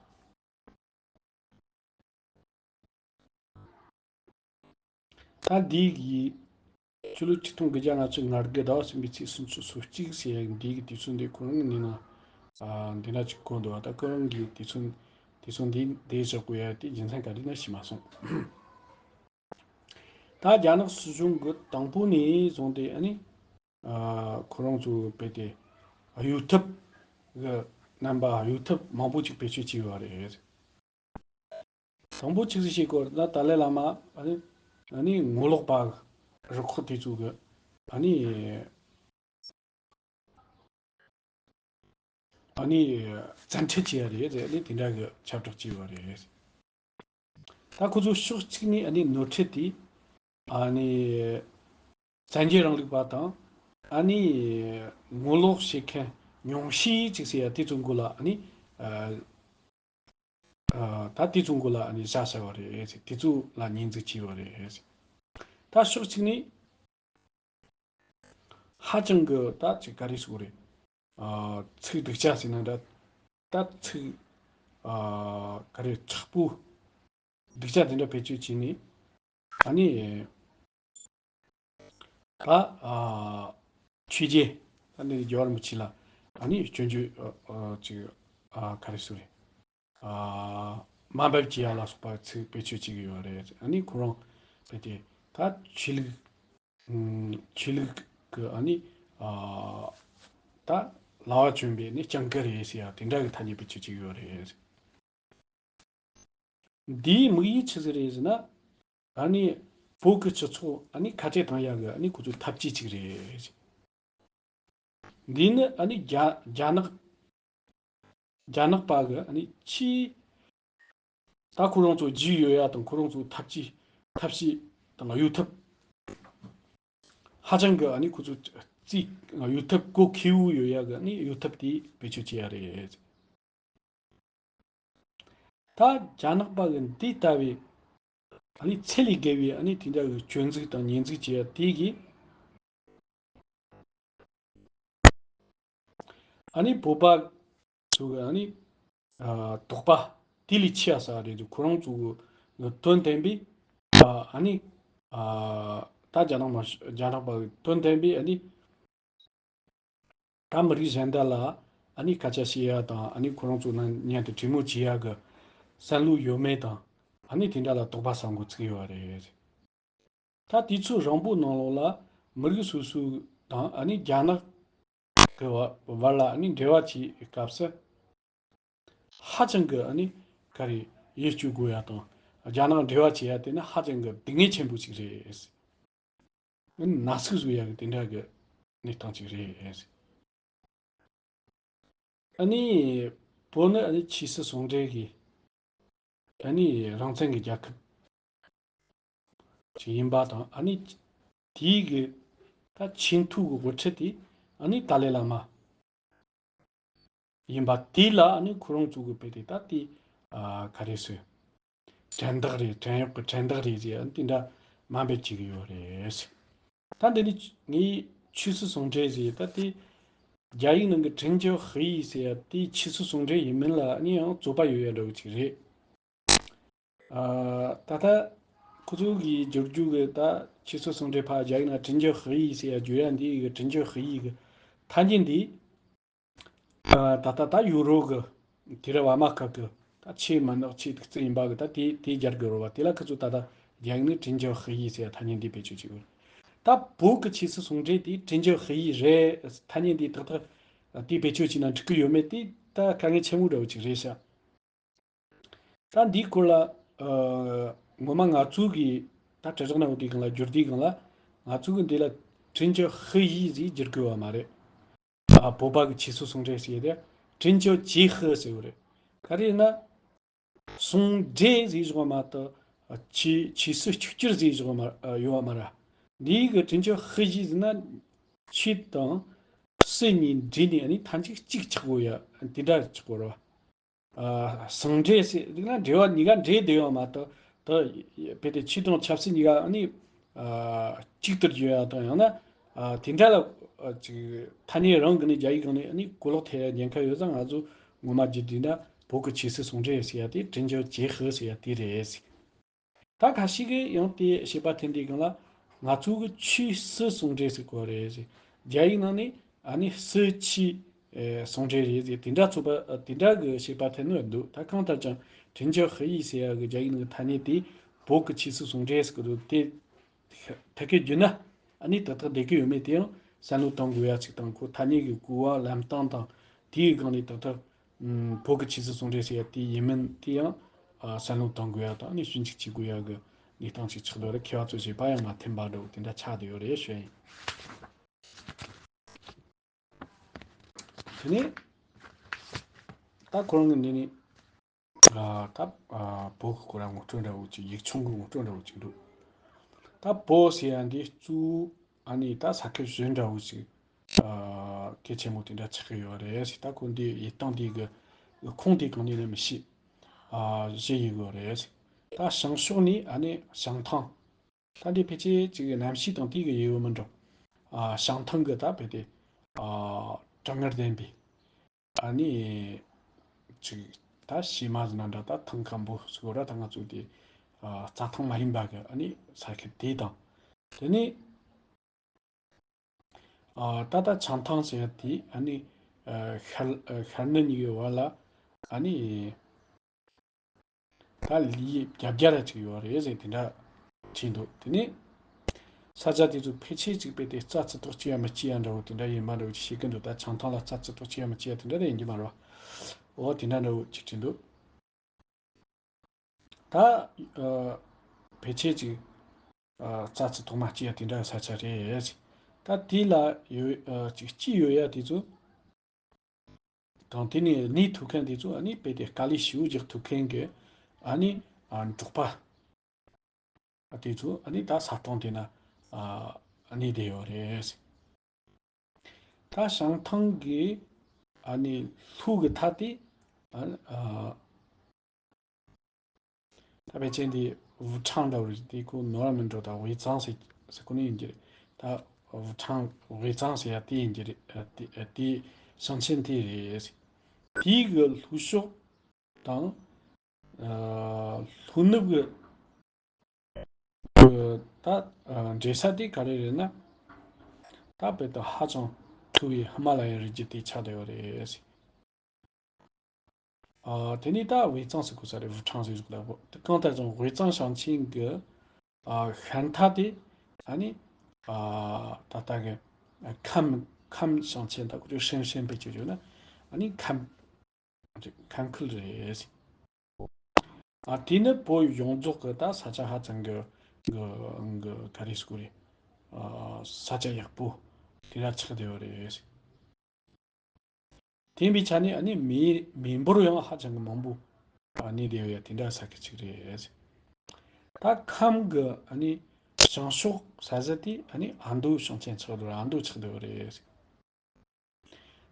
ད་འདི་གི་ཕྱི་ལོ་ཆིག་སྟོང་དགུ་བརྒྱ་ལྔ་བཅུ་ང་དགུ་ཟླ་བ་གསུམ་པའི་ཚེས་སུམ་ཅུ་སོ་གཅིག་ཟེར་ཡ་འདི་གི་དུས་ཚོད་འདི་ཁོ་རང་ནི་ན་ཨ་འདི་འདྲ་ཅིག་གོ་འདུག་ད་ཁོ་རང་གི་དུས་ཚོད་དུས་ཚོད་འདི་འདི་བཞག་དགོས་ཡ་དེ་རྒྱུ་མཚན་ག་རེ་ན་ཤེས་མ་སོང་། ད་རྒྱ་ནག་སྲིད་གཞུང་གི་དང་པོ་ནས་བཟུང་སྟེ་ཨ་ནི་ཨ་ཁོ་རང་ཚོ་རྦད་དེ་གཡོ་ཐབས་གི་རྣམ་པ་གཡོ་ཐབས་མང་པོ་ཅིག་བེད་སྤྱོད་བྱས་ཡོད་རེད། དང་པོ་ཅིག་ཟིག་བྱེད་དགོས་ན་ཏཱ་ལའི་བླ་མ་ཨ་ནི་ཨ་ནི་ངོ་ལོག་པ་རུ་ཁག་དེ་ཚོ་གི་ཨ་ནི་ཨ་ནི་བཙན་ཁྲིད་བྱས་ཡ་རེད་ཟེར་ནས་དེ་འདྲ་གི་ཁྱབ་བསྒྲགས་བྱས་ཡོད་རེད། ད་ཁོ་ཚོ་ཕྱོགས་གཅིག་ནས་ཨ་ནི་ནོར་འཁྲུལ་དེ་ཨ་ནི་བཙན་རྒྱལ་རིང་ལུགས་པ་དང་ཨ་ནི་ངོ་ལོག་བྱེད་མཁན་ཉུང་ཤས་ཅིག་ཟེར་ཡ་དེ་ཚོ་མགོ་ལ་ཨ་ནི་ཨ་ཨ་ད་དེ་ཚོ་མགོ་ལ་ཨ་ནི་བཞག་བཞག་པ་རེད། དེ་ཚོ་ལ་ཉེས་འཛུགས་བྱས་པ་རེད། ད་ཕྱོགས་གཅིག་ནས་ཧ་ཅང་གི་ད་ཅིག་ག་རེ་ཟེར་དགོས་རེད། ཨ་ཚིག་སྡུག་ཅག་ཟེར་ན་འདྲ། ད་ཚིག་ཨ་ག་རེ་མཁྲེགས་པོ་སྡུག་ཅག་དེ་འདྲ་བེད་སྤྱོད་བྱས་ནས་ཨ་ནི་ད་ཨ་ཆོས་རྒྱལ་ད་ནི་རྒྱལ་བ་རིན་པོ་ཆེ་ལ་ཨ་ནི་སྐྱོན་བརྗོད་ཨ་ཨ་ཅིག་ཨ་ག་རེ་ཟེར་དགོས་རེད། ཨ་དམའ་འབེབས་བྱེད་ཡ་ལ་སོགས་པ་ཚིག་བེད་སྤྱོད་བྱེད་ཀྱི་ཡོད་རེད། ཨ་ནི་ཁོ་རང་རྦད་དེ་ད་ ད་ཆོས་ལུགས་ཨུམ་ཆོས་ལུགས་ཀྱི་ཨ་ནི་ཨ་ད་ལྭ་བ་གྱོན་པའི་ནི་སྤྱང་ཀི་རེད་ཟེར་ཡ་དེ་འདྲ་གི་ཐ་སྙད་བེད་སྤྱོད་བྱེད་ཀྱི་ཡོད་རེད། འདིའི་དམིགས་ཡུལ་ཆི་ཟིག་རེད་ཟེར་ན། ཨ་ནི་བོད་ཀྱི་སྤྱི་ཚོགས་ཨ་ནི་ཁ་བྲལ་བཏང་ཡ་གི་ཨ་ནི་ཁོ་ཚོའི་ཐབས་ཇུས་ཅིག་རེད། འདི་ནི་ཨ་ནི་རྒྱ་རྒྱ་ནག་རྒྱ་ནག་པ་གི་ཨ་ནི་ཆེས་ད་ཁོ་རང་ཚོ་རྒྱུས་ཡོད་ཡ་དང་ཁོ་རང་ཚོའི་ཐབས་ཇུས་ཐབས་ཤེས་དང་གཡོ་ཐབས་ཧ་ཅང་གི་ཨ་ནི་ཁོ་ཚོ་རྩིས་གཡོ་ཐབས་གོ་ཁེ་བོ་ཡོད་ཡ་གི་ཨ་ནི་གཡོ་ཐབས་དེ་བེད་སྤྱོད་བྱེད་ཡ་རེད། ད་རྒྱ་ནག་པ་གི་འདི་ལྟ་བུའི་ཨ་ནི་ཚད་ལས་བརྒལ་བའི་ཨ་ནི་དེ་འདྲ་གི་སྐྱོན་འཛུགས་དང་ཉེས་འཛུགས་བྱེད་ཡ་དེ་གིས་ཨ་ནི་བོད་པ་ཚོ་གི་ཨ་ནི་ཨ་དོགས་པ་དེ་ལས་ཆེ་ཡ་ཟ་རེད་འདུག་ཁོ་རང་ཚོ་གི་དོན་བསྟན་པའི་ཨ་ཨ་ནི་ཨ་ད་རྒྱ་ནག་མ་རྒྱ་ནག་པ་གི་དོན་བསྟན་པའི་ཨ་ནི། ད་མི་རིགས་གཞན་དག་ལ་ཨ་ནི་སྐད་ཆ་བཤད་ཡ་དང་ཨ་ནི་ཁོ་རང་ཚོ་ནང་མཉམ་དུ་གྲོས་མོལ་བྱེད་ཡ་གི་བསམ་བློ་ཡོད་མེད་དང་ཨ་ནི་དེ་འདྲ་ལ་དོགས་པ་ཟ་འགོ་ཚུགས་ཡོད་རེད། ད་དུས་ཚོད་རིང་པོ་ནང་ལོགས་ལ་མི་རིགས་སོ་སོ་དང་ཨ་ནི་རྒྱ་ནག་གི་བར་ལ་ཨ་ནི་འབྲེལ་བ་བྱེད་སྐབས་སུ། ཧ་ཅང་གི་ཨ་ནི་ག་རེ་ཡིད་སྐྱོ་དགོས་ཡ་དང་རྒྱ་ནག་འབྲེལ་བ་བྱེད་ཡ་དེ་ནི་ཧ་ཅང་གི་སྡུག་བསྔལ་ཆེན་པོ་ཞིག་རེད། ཨ་ནི་ན་ཟུག་བཟོ་ཡ་གི་དེ་འདྲ་གི་གནས་སྟངས་ཅིག་རེད། ཨ་ནི་བོད་ནི་ཨ་ནི་ཆོས་སྲིད་ཟུང་འབྲེལ་གི་ཨ་ནི་རང་བཙན་གི་རྒྱལ་ཁབ་ཅིག་ཡིན་པ་དང་ཨ་ནི་དེའི་གི་ད་ཆེས་མཐོའི་གི་དབུ་ཁྲིད་དེ་ཨ་ནི་ཏཱ་ལའི་བླ་མ་ཡིན་པ་དེ་ལ་ཨ་ནི་ཁོ་རང་ཚོ་གི་བོད་དེ་ད་དེ་ཨ་ག་རེ་ཟེར། དྲན་རྟགས་རེད། བྲན་གཡོག་གི་དྲན་རྟགས་རེད་ཟེར་ཨ་ནི་དེ་འདྲ་དམའ་འབེབས་བྱེད་ཀྱི་ཡོད་རེད། ད་འདི་ནི་ངའི་ཆོས་སྲིད་ཟུང་འབྲེལ་ཟེར་ད་དེ་རྒྱ་ཡིག་ནང་གི་政教合一ཟེར་ཡ་དེ་ཆོས་སྲིད་ཟུང་འབྲེལ་ཡིན་མིན་ལ་ཨ་ནི་ཡང་རྩོད་པ་ཡོད་ཡ་འདྲ་བོ་ཅིག་རེད། ཨ་ད་ལྟ་ཁོ་ཚོ་གིས་བསྒྱུར་རྒྱུ་གི་ད་ཆོས་སྲིད་ཟུང་འབྲེལ་ཕར་རྒྱ་ཡིག་ནང་政教合一ཟེར་ཡ་བསྒྱུར་ཡ་འདི་གི་政教合一གི་ཐ་སྙད་འདི། ཨ་ད་ལྟ་ད་ཡུ་རོབ་གི་དུས་རབས་བར་མ་སྐབས་ཀྱི་ད་ཆེས་མི་ནག་ཆེས་གདུག་རྩུབ་ཡིན་པ་གི་ད་དེ་དེ་རྒྱལ་དགོས་རེད་བ། དེ་ལ་ཁི་ཚོ་ད་ལྟ་རྒྱ་ཡིག་ནས་政教合一ཟེར་ཡ་ཐ་སྙད་འདི་བེད་སྤྱོད་བྱེད་དགོས་རེད། ད་བོད་ཀྱི་ཆོས་སྲིད་ཟུང་འབྲེལ་དེ་政教合一རེད། ཐ་སྙད་འདི་ཏག་ཏག་དེ་བེད་སྤྱོད་བྱས་ན་འགྲིག་གི་ཡོད་མེད་དེ་ད་དཀའ་ངལ་ཆེན་མོ་འདྲ་བོ་ཅིག་རེད་ཤག་ད་འདིའི་སྐོར་ལ་ཨ་ངོ་མ་ང་ཚོ་གི་ད་དྲིལ་བསྒྲགས་ནང་འོ་དེའི་སྒང་ལ་བསྒྱུར་དུས་སྒང་ལ་ང་ཚོ་གི་འདི་ལ་政教合一ཟེར་བསྒྱུར་དགོས་བ་མ་རེད། ཨ་བོད་པ་གི་ཆོས་སྲིད་ཟུང་འབྲེལ་ཟེར་ཡ་དེ་政教结合ཟེར་བ་རེད། ག་རེ་ཡིན་ན། ཟུང་འབྲེལ་ཟེར་བཞག་པ་མ་གཏོགས་ཆོས་ཆོས་སྲིད་གཅིག་གྱུར་ཟེར་བཞག་པ་མ་ཡོད་པ་མ་རེད། འདིའི་གི་政教合一ཟེར་ན་ཆོས་དང་སྲིད་གཉིས་འདྲེས་ནས་ནི་མཐའ་མཇུག་གཅིག་ཆགས་དགོས་ཡ་དེ་འདྲ་ཆགས་དགོས་རེད་བ། ཨ་ཟུང་འབྲེལ་ཟེར་ན་འབྲེལ་བ་གཉིས་ཀ་འདྲེས་བསྡད་ཡོད་མ་གཏོགས་ད་བོད་དེ་ཆོས་དང་ཆབ་སྲིད་གཉིས་ཀ་ནི་ཨ་གཅིག་ཏུ་བརྗོད་ཡ་དང་ཡང་ན་ཨ་དེ་འདྲ་ལ་ཨ་ཅིག་ཐ་སྙད་རང་གི་ནི་རྒྱ་ཡིག་གང་ནས་ནི་གོ་ལོག་ཐེབས་ཡ་ཉེན་ཁ་ཡོད་ཙང་ང་ཚོ་ངོ་མ་བརྗོད་དུས་ན་བོད་ཀྱི་ཆོས་སྲིད་ཟུང་འབྲེལ་ཟེར་ཡ་དེ་政教结合ཟེར་ཡ་དེ་རེད། ད་ཁ་ཤས་ཀྱིས་ཡང་དེ་བཤད་པ་ཐེངས་འདིའི་སྒང་ལ་ང་ཚོ་གི་ཆོས་སྲིད་ཟུང་འབྲེལ་ཟེར་གོ་རེད་ཟེར། རྒྱ་ཡིག་ནང་ནས་ཨ་ནི་སྲིད་ཆོས་ཨེ་ཟུང་འབྲེལ་རེད་ཟེར་དེ་འདྲ་ཚོད་པ་དེ་འདྲ་གི་བཤད་པ་ཐེངས་ནོ་འདུག་ད་གང་ལྟར་ཀྱང་政教合一ཟེར་ཡ་གི་རྒྱ་ཡིག་ནང་གི་ཐ་སྙད་དེ་བོད་ཀྱི་ཆོས་སྲིད་ཟུང་འབྲེལ་ཟེར་གི་འདུག་དེ་ཐད་ཀའི་བརྒྱུད་ན་ཨ་ནི་ཏག་ཏག་བསྡད་ཀྱི་ཡོད་མེད་དེ་ཡང་བསམ་བློ་གཏོང་དགོས་ཡ་ཅིག་དང་ཁོ་ཐ་སྙད་ཀྱི་གོ་བ་ལམ་སྟངས་དང་དེའི་སྒང་ནས་ཏག་ཏག་ཨུམ། བོད་ཀྱི་ཆོས་སྲིད་ཟུང་འབྲེལ་ཟེར་ཡ་དེ་ཡིན་མིན་དེ་ཡང་ཨ་བསམ་བློ་གཏོང་དགོས་ཡ་དང་ནི་ཞིབ་འཇུག་བྱེད་དགོས་ཡ་གི་གནས་སྟངས་ཅིག་ཆགས་འདུག་རེད། མཁས་པ་ཚོས་བྱས་པ་ཡང་མ་མཐུན་པ་འདྲ་བོ་དེ་འདྲ་ཆགས་བསྡད་ཡོད་རེད་ཞུ་ཡ་ཡིན། དེ་ནས་ད་ཁོ་རང་གི་འདི་ནི་ཨ་ད་ཨ་བོད་ཀྱི་སྐོར་ལ་ངོ་སྤྲོད་འདྲ་བོ་ཅིག་ཡིག་ཆུང་གི་ངོ་སྤྲོད་འདྲ་བོ་ཅིག་འདུག་ད་བོད་ཟེར་ཡ་འདི་གཙོ་བོ་ཨ་ནི་ད་ས་ཁུལ་བཞི་འདྲ་བོ་ཅིག་ཨ་གལ་ཆེན་པོ་དེ་འདྲ་ཆགས་ཀྱི་ཡོད་རེད་ཟེར། ད་ཁོ་འདི་ཡི་སྟེང་འདི་གི་ཁུངས་དེ་གང་ནས་ནི་མི་ཤེས། ཨ་བཞི་ཡི་ཡོད་རེད་ཟེར། ད་བྱང་ཕྱོགས་ནས་ཨ་ནི་བྱང་ཐང་། ད་འདི་ཕལ་ཆེར་ཅིག་གནམ་གཤིས་དང་དེ་གི་ཡི་ཡོད་མི་འགྲོ། ཨ་བྱང་ཐང་གི་ད་ཕལ་ཏེ་ཨ་གྲང་ངར་ལྡན་པའི་ཨ་ནི་ཅིག་ད་བྱེ་མ་ཟེར་ན་འདྲ། ད་ཐང་སྐམ་པོ་ཟེར་གོ་ར། ད་ང་ཚོ་དེ་ཨ་རྩྭ་ཐང་མ་ཡིན་པ་གི་ཨ་ནི་ས་ཁུལ་དེ་དང་། དེ་ནས། ཨ་ད་ལྟ་བྱང་ཐང་ཟེར་ཡ་དེ་ཨ་ནི་ཨ་ཤར་ཨ་ཤར་ནུབ་གཉིས་ཀྱི་བར་ལ་ཨ་ནི་ད་ལི་ཡི་བརྒྱད་བརྒྱ་ར་ཅིག་ཡོད་རེད་ཟེར་དེ་འདྲ་བྲིས་འདུག་དེ་ནས་ ས་ཆ་དེ་ཚོ་ཕལ་ཆེར་ཅིག་རྦད་དེ་རྩྭ་ཙི་ཏོག་སྐྱེ་ཡ་མི་སྐྱེ་ཡ་འདྲ་བོ་དེ་འདྲ་ཡིན་པ་འདྲ་བོ་ཅིག་བཤད་ཀྱི་འདུག་ད་བྱང་ཐང་ལ་རྩྭ་ཙི་ཏོག་སྐྱེ་ཡ་མི་སྐྱེ་ཡ་དེ་འདྲ་ད་ཡིན་གྱི་མ་རེད་བ། འོ་དེ་འདྲ་འདྲ་བོ་ཅིག་བྲིས་འདུག་ད་ཨ་ཕལ་ཆེར་ཅིག་ཨ་རྩྭ་ཙི་ཏོག་མ་སྐྱེ་ཡ་དེ་འདྲ་ས་ཆ་རེད། ད་དེ་ལ་ཡོད་ཨ་ཅིག་སྐྱེས་ཡོད་ཡ་དེ་ཚོ། དང་དེ་ནས་གནས་ཐུབ་མཁན་དེ་ཚོ་ཨ་ནི་རྦད་དེ་དཀའ་ལས་ཞེ་པོ་རྒྱག་ཐུབ་མཁན་གྱི་ཨ་ནི་ཨ་འབྲོག་པ་དེ་ཚོ་ཨ་ནི་ད་ས་སྟོང་དེ་ན་ཨ་གནས་བསྡད་ཡོད་རེད། ད་བྱང་ཐང་གི་ཨ་ནི་ལྷོ་གི་མཐའ་དེ་ཨ་ཨ་ད་ཕལ་ཆེར་འདི་ཝུ་ཁྲང་འདྲ་བོ་རེད། དེ་ཁོ་ནོར་མི་འགྲོ། ད་ཝེ་ཙང་ཟེར་ཟེར་ཁོ་ནི་ཡིན་གྱི་རེད། ད་ཝུ་ཁྲང་ཝེ་ཙང་ཟེར་ཡ་དེ་ཡིན་གྱི་རེད། ཨ་དེ་ཨ་དེ་ཞིང་ཆེན་དེ་རེད། དེའི་གི་ལྷོ་ཕྱོགས་དང་ཨ་ལྷོ་ནུབ་གི་ད་ཨ་འབྲེལ་ས་དེ་ག་རེ་རེད་ན། ད་རྦད་དེ་ཧ་ཅང་མཐོ་བའི་ཧི་མ་ལ་ཡའི་རི་རྒྱུད་དེ་ཆགས་བསྡད་ཡོད་རེད། ཨ་དེ་ནས་ད་ཝེ་ཙང་ཟེར་དགོས་ས་རེད། ཝུ་ཁྲང་ཟེར་དགོས་ད། གང་ལྟར་ཀྱང་ཝེ་ཙང་ཞིང་ཆེན་གྱི་ཨ་ཤར་མཐའ་དེ་ཨ་ནི་ཨ་ད་ལྟ་གི་ཁམས་ཁམས་ཞིང་ཆེན་ད་ཁོ་ཚོས་ཧྲེན་ཧྲེན་པའི་ཅིག་བརྗོད་ན་ཨ་ནི་ཁམས་ཁམས་ཁུལ་རེད། ཨ་དེ་ནི་བོད་ཡོངས་རྫོགས་ཀྱི་ད་ས་ཆ་ཧ་ཅང་གི་གི་གི་ག་རེ་ཟེར་དགོས་རེད། ཨ་ས་ཆ་ཡག་པོ་དེ་འདྲ་ཆགས་བསྡད་ཡོད་རེད། དེ་ཡིན་པའི་ཆ་ནས་ཨ་ནི་མི་མི་འབོར་ཡང་ཧ་ཅང་གི་མང་པོ་ཨ་གནས་བསྡད་ཡོད་ཡ་དེ་འདྲ་ས་ཁུལ་ཅིག་རེད། ད་ཁམས་ཀྱི་ཨ་ནི་བྱང་ཕྱོགས་ས་ཟིག་དེ་ཨ་ནི་ཨ་མདོ་ཞིང་ཆེན་ཆགས་འདུག་ཨ་མདོ་ཆགས་བསྡད་ཡོད་རེད།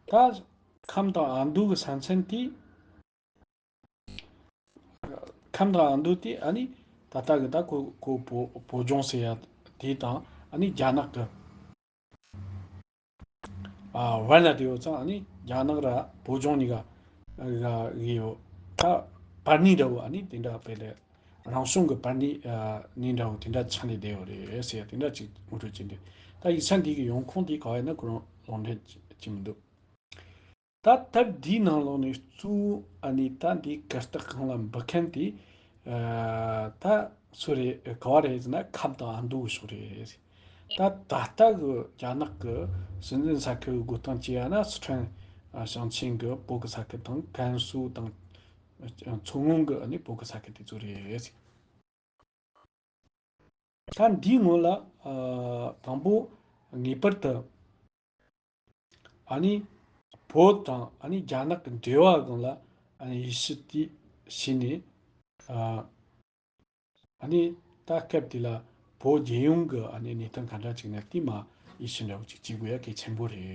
ད་ཁམས་དང་ཨ་མདོ་གི་ས་མཚམས་དེ། ཁམས་དང་ཨ་མདོ་དེ་ཨ་ནི་ད་ལྟ་གི་ད་ཁོ་ཁོ་བོད་བོད་ལྗོངས་ཟེར་ཡ་དེ་དང་ཨ་ནི་རྒྱ་ནག་གི་ཨ་བར་ལ་དེ་ཡོད་ཙང་ཨ་ནི་རྒྱ་ནག་ར་བོད་ལྗོངས་གཉིས་ཀ་གི་ཡོད་ད་བར་གནས་འདྲ་བོ་ཨ་ནི་དེ་འདྲ་དཔེ་ལས་རང་བྱུང་གི་བར་གནས་ཨ་གནས་འདྲ་བོ་དེ་འདྲ་ཆགས་ནས་བསྡད་ཡོད་རེད་ཟེར་ཡ་དེ་འདྲ་ཅིག་ངོ་སྤྲོད་བྱས་འདུག་ད་ཡིག་ཆ་འདི་གི་ཡོང་ཁུངས་དེ་ག་བ་ཡིན་ན་ཁོ་རང་ལུང་འདྲེན་བྱེད་མི་འདུག་ད་ཐབས་འདིའི་ནང་ལོགས་ནས་གཙོ་བོ་ཨ་ནི་ད་འདི་གར་སྟེགས་སྒང་ལ་འབུད་མཁན་དེ་ཨ་ད་སུ་རེད་ག་བ་རེད་ཟེར་ན་ཁམས་དང་ཨ་མདོ་གི་ཕྱོགས་རེད། ད་ད་ལྟ་གི་རྒྱ་ནག་གི་སྲིད་འཛིན་ས་ཁུལ་གི་བགོ་སྟངས་བྱས་ཡ་ན་སི་ཁྲོན་ཨ་ཞིང་ཆེན་གི་བོད་གི་ས་ཁུལ་དང་ཀན་སུའུ་དང་མཚོ་སྔོན་གི་ཨ་ནི་བོད་གི་ས་ཁུལ་དེ་ཚོ་རེད། ད་འདིའི་སྔོན་ལ་ཨ་དང་པོ་ངེས་པར་དུ་ཨ་ནི་བོད་དང་ཨ་ནི་རྒྱ་ནག་གི་འབྲེལ་བ་སྒང་ལ་ཨ་ནི་ཡིད་ཆེས་དེ་བྱས་ནས་ཨ་ཨ་ནི་ད་སྐབས་དེ་ལ་བོད་རྒྱལ་ཡོངས་ཀྱི་ཨ་ནི་གནས་སྟངས་ག་འདྲ་ཅིག་ན་དེ་མ་ཡིད་ཆེས་འདྲ་བོ་ཅིག་བྱེད་དགོས་ཡ་གལ་ཆེན་པོ་རེད།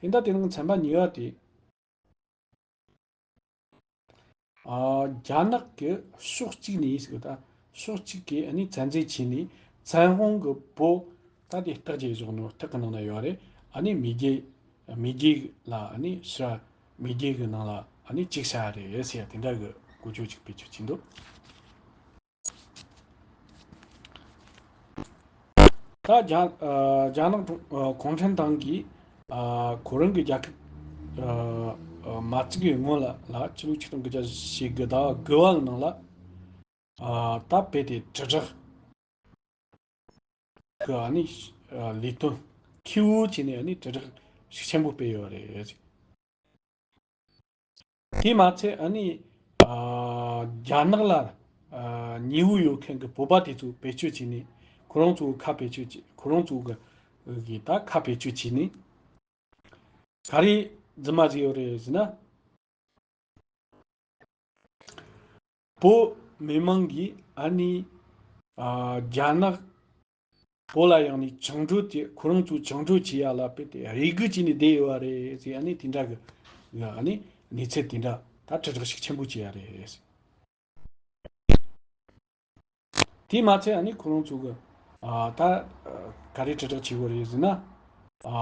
དེ་འདྲ་དེ་ནང་ཚན་པ་གཉིས་པ་དེ། ཨ་རྒྱ་ནག་གི་ཕྱོགས་གཅིག་ནས་ཟེར་གི་ད་ཕྱོགས་གཅིག་གིས་ཨ་ནི་བཙན་འཛུལ་བྱས་ནས་བཙན་དབང་གི་བོད་ད་དེ་རྟགས་བརྒྱད་བཞག་ནོ་རྟགས་གི་ནང་ན་ཡོད་རེད། ཨ་ནི་མེས་རྒྱལ་མེས་རྒྱལ་ལ་ཨ་ནི་ཕྱིར་མེས་རྒྱལ་གི་ནང་ལ་ཨ་ནི་གཅིག་བྱ་རེད་ཟེར་ཡ་དེ་འདྲ་གི་གོ་ཆོད་ཅིག་བེད་སྤྱོད་བྱས་འདུག་ད་རྒྱ་ཨ་རྒྱ་ནག་ཀྲུང་ཨ་གུང་ཁྲན་ཏང་གིས་ཨ་ཁོ་རང་གི་རྒྱལ་ཁབ་ཨ་ཨ་མ་བཙུགས་པའི་སྔོན་ལ་ལ་ཕྱི་ལོ་ཆིག་སྟོང་དགུ་བརྒྱ་ཞེ་དགུ་ཟླ་བ་དགུ་པ་ནང་ལ་ཨ་ད་རྦད་དེ་དྲིལ་བསྒྲགས་ཀྱི་ཨ་ནི་ཨ་ལས་དོན་མཁས་པོ་བྱས་ནས་ཨ་ནི་དྲིལ་བསྒྲགས་ཤུགས་ཆེན་པོ་སྤེལ་ཡོད་རེད། དེ་མ་ཚད་ཨ་ནི་ཨ་རྒྱ་ནག་ལ་ཨ་ཉེ་བོ་ཡོད་མཁན་གྱི་བོད་པ་དེ་ཚོ་བེད་སྤྱོད་བྱས་ནས་ཁོ་རང་ཚོ་ཁ་བེད་སྤྱོད་བྱས་ཁོ་རང་ཚོ་གི་གི་ད་ཁ་བེད་སྤྱོད་བྱས་ནས་ག་རེ་རྫུན་མ་བཟོས་ཡོད་རེད་ཟེར་ན། བོད་མི་མང་གིས་ཨ་ནི་ཨ་རྒྱ་ནག་བོད་ལ་ཡོང་ནས་བཅིངས་འགྲོལ་དེ་ཁོ་རང་ཚོ་བཅིངས་འགྲོལ་བྱེད་ཡ་ལ་དཔེ་དེ་རེ་སྒུག་བྱས་ནས་བསྡད་ཡོད་པ་རེད་ཟེར་ཨ་ནི་དེ་འདྲ་གི་ཨ་ནི་གནས་ཚུལ་དེ་འདྲ་ད་དྲིལ་བསྒྲགས་ཤུགས་ཆེན་པོ་བྱས་ཡ་རེད། དེས་མ་ཚད་ཨ་ནི་ཁོ་རང་ཚོ་གི་ཨ་ད་ག་རེ་དྲིལ་བསྒྲགས་བྱེད་དགོས་རེད་ཟེར་ན། ཨ་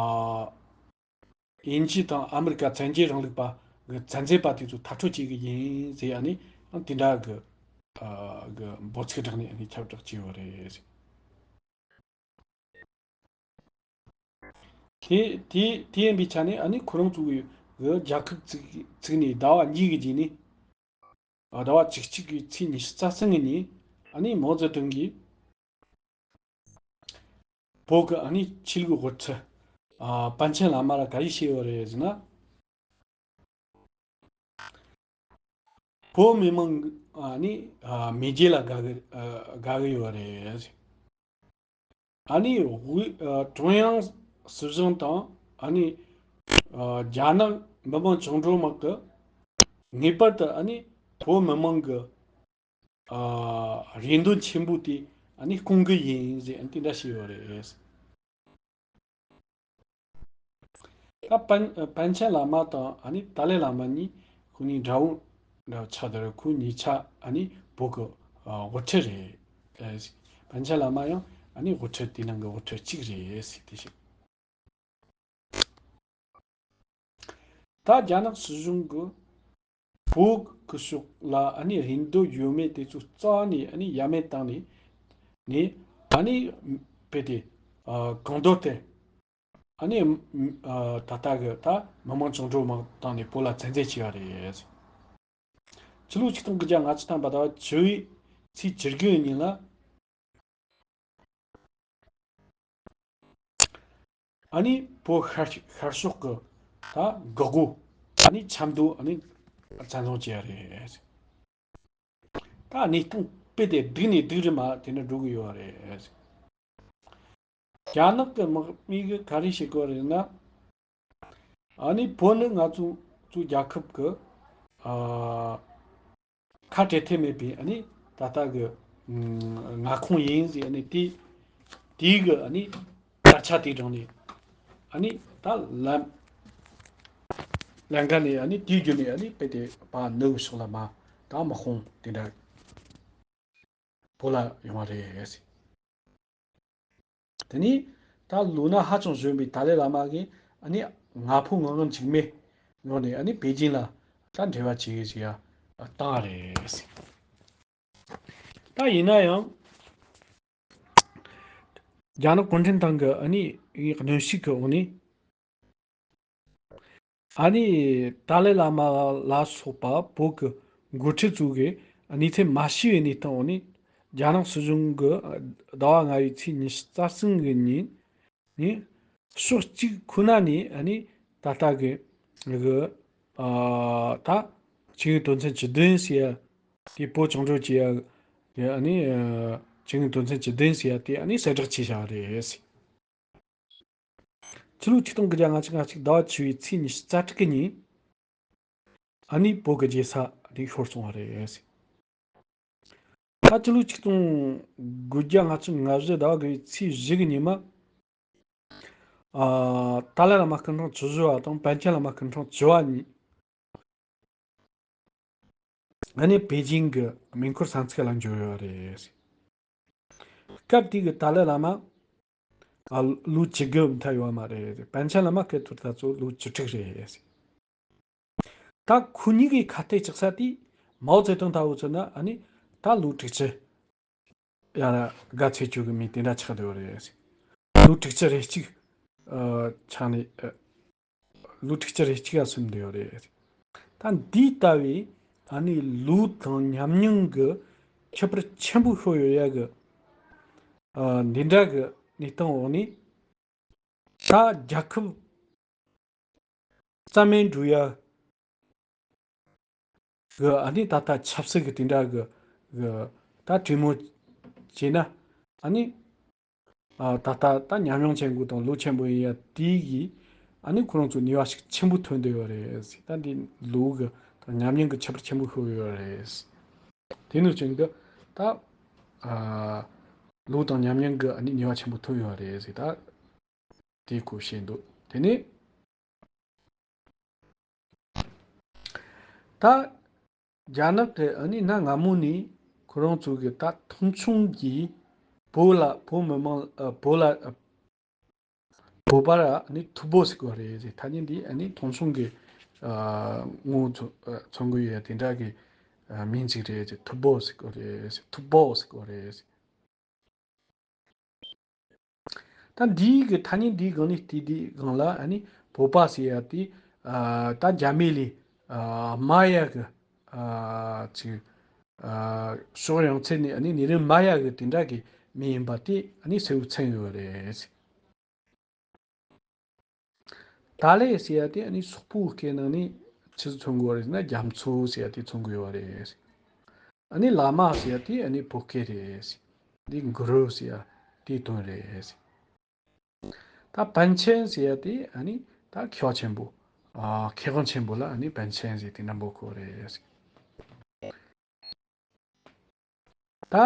དབྱིན་ཇི་དང་ཨ་མི་རི་ཀ་བཙན་རྒྱལ་རིང་ལུགས་པ་གི་བཙན་འཛུལ་པ་དེ་ཚོ་མཐར་སྐྲོད་བྱེད་གི་ཡིན་ཟེར་ཨ་ནི་དེ་འདྲ་གི་ཨ་གི་འབོད་ཚིག་བསྒྲགས་ནས་ཨ་ནི་ཁྱབ་བསྒྲགས་བྱས་ཡོད་རེད། དེ་དེ་དེ་ཡིན་པའི་ཆ་ནས་ཨ་ནི་ཁོ་རང་ཚོ་གི་རྒྱལ་ཁབ་བཙུགས་བཙུགས་ནས་ཟླ་བ་གཉིས་ཀྱི་རྗེས་ནས་ཟླ་བ་བཅུ་གཅིག་གི་ཚེས་ཉི་ཤུ་རྩ་གསུམ་གི་ཉིན་ཨ་ནི་མའོ་ཙེ་ཏུང་གིས་ བོད་ཀྱི་ཨ་ནི་ཆོས་ལུགས་དབུ་ཁྲིད་ཨ་པཎ་ཆེན་བླ་མ་ལ་ག་རེ་བྱས་ཡོད་རེད་ཟེར་ན། བོད་མི་མང་ཨ་ནི་ཨ་མེས་རྒྱལ་ལ་དགའ་གི་ཨ་དགའ་གི་ཡོད་རེད། ཨ་ནི་དབུས་ཨ་ཀྲུང་དབྱང་སྲིད་གཞུང་དང་ཨ་ནི་ཨ་རྒྱ་ནག་མི་དམངས་བཅིངས་འགྲོལ་དམག་གི་ངེས་པར་དུ་ཨ་ནི་བོད་མི་མང་གི་ཨ་རེ་འདུན་ཆེན་པོ་དེ་ཨ་ནི་སྐོང་གི་ཡིན་ཟེར་ཨ་ནི་དེ་འདྲ་བཤད་ཡོད་རེད། ད་པཎ་པཎ་ཆེན་བླ་མ་དང་ཨ་ནི་ཏཱ་ལའི་བླ་མ་གཉིས་ཁོ་གཉིས་དགྲ་བོ་འདྲ་བོ་ཆགས་བསྡད་རེད། ཁོ་གཉིས་ཆ་ཨ་ནི་བོད་ཀྱི་ཨ་དབུ་ཁྲིད་རེད། ཨ་པཎ་ཆེན་བླ་མ་ཡང་ཨ་ནི་དབུ་ཁྲིད་དེ་ནང་གི་དབུ་ཁྲིད་གཅིག་རེད་ཟེར་དེ་བཤད། ད་རྒྱ་ནག་སྲིད་གཞུང་གིས་བོད་ཀྱི་ཕྱོགས་ལ་ཨ་ནི་རེ་འདུན་ཡོད་མེད་དེ་ཚོ་རྩ་བ་ནས་ཨ་ནི་ཡ་མེད་བཏང་ནས་ནས་ཨ་ནི་དཔེ་དེ་ཨ་གང་འདོད་དེ་ཨ་ནི་ཨ་ད་ལྟ་གི་ད་མི་དམངས་བཅིངས་འགྲོལ་དམག་བཏང་ནས་བོད་ལ་བཙན་འཛུལ་བྱས་པ་རེད། ཕྱི་ལོ་ཆིག་སྟོང་དགུ་བརྒྱ་ལྔ་བཅུ་ཐམ་པ་ཟླ་བ་བཅུ་བའི་ཚེས་བཅུ་དགུ་ཉིན་ལ། ཨ་ནི་བོད་ཤར་ཤར་ཕྱོགས་ཀྱི་ད་འགག་སྒོ་ཨ་ནི་ཆབ་མདོ་ཨ་ནི་བཙན་བཟུང་བྱས་རེད། ད་གནས་སྟངས་དཔེ་དེ་སྡུག་ནས་སྡུག་རུ་མ་དེ་འདྲ་འགྲོ་གི་ཡོད་རེད། རྒྱ་ནག་གི་དམག་མི་གིས་ག་རེ་བྱེད་ཀྱི་ཡོད་རེད་ན། ཨ་ནི་བོད་ནི་ང་ཚོ་ཚོ་རྒྱལ་ཁབ་ཀྱི་ཨ་ཁ་བྲལ་ཐབས་མེད་པའི་ཨ་ནི་ད་ལྟ་གི་མངའ་ཁོངས་ཡིན་ཟེར། ཨ་ནི་དེ་དེའི་གི་ཨ་ནི་དར་ཆ་དེ་དྲངས་ནས་ཨ་ནི་ད་ལམ་ལམ་ཁ་ནས་ཨ་ནི་དེའི་བརྒྱུད་ནས་ཨ་ནི་དཔེ་དེ་ཕར་ནུབ་ཕྱོགས་ལ་མར་ད་དམག་དཔུང་དེ་འདྲ་བོད་ལ་ཡོང་བ་རེད། དེ་ནས་ད་ལོ་ན་ཧ་ཅང་གཞོན་པའི་ཏཱ་ལའི་བླ་མ་གིས་ཨ་ནི་ང་ཕོད་ངང་ངམ་འཇིགས་མེད་ངང་ནས་ཨ་ནི་པེ་ཅིན་ལ་ད་འབྲེལ་བ་བྱེད་ཀྱི་ཡ་བཏང་བ་རེད། ད་ཡིན་ན་ཡང་རྒྱ་ནག་གུང་ཁྲན་ཏང་གི་ཨ་ནི་གནོན་ཤུགས་ཀྱི་འོག་ནས། ཨ་ནི་ཏཱ་ལའི་བླ་མ་ལ་སོགས་པ་བོད་ཀྱི་འགོ་ཁྲིད་ཚོ་གིས་གནས་ཚུལ་མ་ཤེས་པའི་གནས་སྟངས་འོག་ནས་རྒྱ་ནག་སྲིད་གཞུང་གིས་ཟླ་བ་ལྔ་པའི་ཚེས་ཉི་ཤུ་རྩ་གསུམ་གི་ཉིན་ནས་ཕྱོགས་གཅིག་ཁོ་ན་ནས་ཨ་ནི་ད་ལྟ་གི་གི་ཨ་ད་ཆིངས་ཡིག་དོན་ཚན་བཅུ་བདུན་ཟེར་ཡ་དེ་བོད་བཅིངས་འགྲོལ་བྱེད་ཡ་གི་ཨ་ནི་ཨ་ཆིངས་ཡིག་དོན་ཚན་བཅུ་བདུན་ཟེར་ཡ་དེ་ཨ་ནི་གསལ་བསྒྲགས་བྱས་བཞག་པ་རེད། ཕྱི་ལོ་ཆིག་སྟོང་དགུ་བརྒྱ་ལྔ་བཅུ་ང་གཅིག་ཟླ་བ་བཅུ་པའི་ཚེས་ཉི་ཤུ་རྩ་དྲུག་གི་ཉིན་ཨ་ནི་བོད་ཀྱི་རྒྱལ་ས་ནས་ཤོར་སོང་བ་རེད། ད་ཕྱི་ལོ་ཆིག་སྟོང་དགུ་བརྒྱ་ལྔ་བཅུ་ང་བཞི་ཟླ་བ་དགུ་པའི་ཚེས་བཞི་གི་ཉིན་མ། ཨ་ཏཱ་ལའི་བླ་མ་སྐུ་ཕྲེང་བཅུ་བཞི་པ་དང་པཎ་ཆེན་བླ་མ་སྐུ་ཕྲེང་བཅུ་པ་གཉིས་ཨ་ནི་པེ་ཅིང་གི་མེ་འཁོར་ས་ཚིགས་ལ་འབྱོར་ཡོད་རེད། སྐབས་དེ་གི་ཏཱ་ལའི་བླ་མ་ཨ་ལོ་བཅུ་དགུ་མཐའ་ཡོད་མ་རེད། པཎ་ཆེན་བླ་མ་སྐབས་དེར་ད་གཙོ་ལོ་བཅུ་དྲུག་རེད། ད་ཁོ་གཉིས་ཀྱི་ཁ་གཏད་གཅོག་ས་དེ་མའོ་ཙེ་ཏུང་ལྟ་བུ་ཚོ་ན་ཨ་ནི་ད་ལོ་དྲུག་ཅུ་ཡར་དགའ་ཚེས་བཅུ་གི་མི་དེ་འདྲ་ཆགས་བསྡད་ཡོད་རེད། ལོ་དྲུག་ཅུ་རེ་གཅིག་ཨ་ཆགས་ནས་ཨ་ལོ་དྲུག་ཅུ་རེ་གཅིག་ལ་སོན་བསྡད་ཡོད་རེད། ད་འདི་ལྟ་བུའི་ཨ་ནི་ལོ་དང་ཉམས་མྱོང་གི་ཁྱད་པར་ཆེན་པོ་ཤོར་ཡོད་ཡ་གི་ཨ་འདི་འདྲ་གི་གནས་སྟངས་འོག་ནས་ད་རྒྱལ་ཁབ་རྩ་མེད་འགྲོ་ཡ་གི་ཨ་ནི་ད་ལྟ་ཆབ་སྲིད་ཀྱི་དེ་འདྲ་གི་གི་ད་གྲོས་མོལ་བྱས་ན་ཨ་ནི་ཨ་ད་ལྟ་ད་ཉམས་མྱོང་ཆེན་པོ་དང་ལོ་ཆེན་པོ་ཡིན་ཡ་དེ་གིས་ཨ་ནི་ཁོ་རང་ཚོ་ནུས་པ་ཞིག་ཆེན་པོ་ཐོན་བསྡད་ཡོད་རེད། ད་འདི་ལོ་གི་ད་ཉམས་མྱོང་གི་ཁྱད་པར་ཆེན་པོ་ཤོར་ཡོད་རེད། དེ་ནི་ཅིག་འདི་ད་ཨ་ལོ་དང་ཉམས་མྱོང་གི་ཨ་ནི་ནུས་པ་ཆེན་པོ་ཐོན་ཡོད་རེད་ཟེར། ད་དེ་ཁོ་བཤད་འདུག་དེ་ནས་ད་རྒྱ་ནག་གི་ཨ་ནི་གནའ་སྔ་མོ་ནས་ཁོ་རང་ཚོ་གི་ད་མཐོང་ཆུང་གིས་བོད་ལ་བོད་མི་མང་ཨ་བོད་ལ་ཨ་བོད་པ་ལ་ཨ་ནི་ཐུ་བོ་ཟེར་གོ་རེད་ཟེར། ཐ་སྙད་འདི་ཨ་ནི་མཐོང་ཆུང་གི་ཨ་ངོ་མཚོན་ཨ་མཚོན་གི་ཡོད་དེ་འདྲ་གི་ཨ་མིང་ཅིག་རེད་ཟེར། ཐུ་བོ་ཟེར་གོ་རེད་ཟེར། ཐུ་བོ་ཟེར་གོ་རེད་ཟེར། ད་འདིའི་གི་ཐ་སྙད་འདིའི་སྒང་ནས་བལྟས་དུས་སྒང་ལ་ཨ་ནི་བོད་པ་ཟེར་ཡ་དེ་ཨ་ད་རྒྱ་མི་ལས་ཨ་དམའ་ཡ་གི་ཨ་ཅིག་ཨ་ཕྱོགས་ཡོངས་ཚད་ནས་ཨ་ནི་ནད་རིམས་དམའ་ཡ་གི་དེ་འདྲ་གི་མི་ཡིན་པ་དེ་ཨ་ནི་གསལ་བོ་མཚོན་ཡོད་རེད། ཏཱ་ལའི་ཟེར་ཡ་དེ་ཨ་ནི་སོག་པོའི་སྐད་ནང་ནས་ཆི་ཟིག་མཚོན་གི་ཡོད་རེད་ཟེར་ན། རྒྱ་མཚོ་ཟེར་ཡ་དེ་མཚོན་གི་ཡོད་རེད། ཨ་ནི་བླ་མ་ཟེར་ཡ་དེ་ཨ་ནི་བོད་སྐད་རེད། འདི་གུ་རུ་ཟེར་ཡ་དེའི་དོན་རེད། ད་པཎ་ཆེན་ཟེར་ཡ་དེ་ཨ་ནི་ད་མཁས་པ་ཆེན་པོ། ཨ། མཁས་དབང་ཆེན་པོ་ལ་ཨ་ནི་པཎ་ཆེན་ཟེར་དེ་འདྲ་འབོད་གོ་རེད། ད་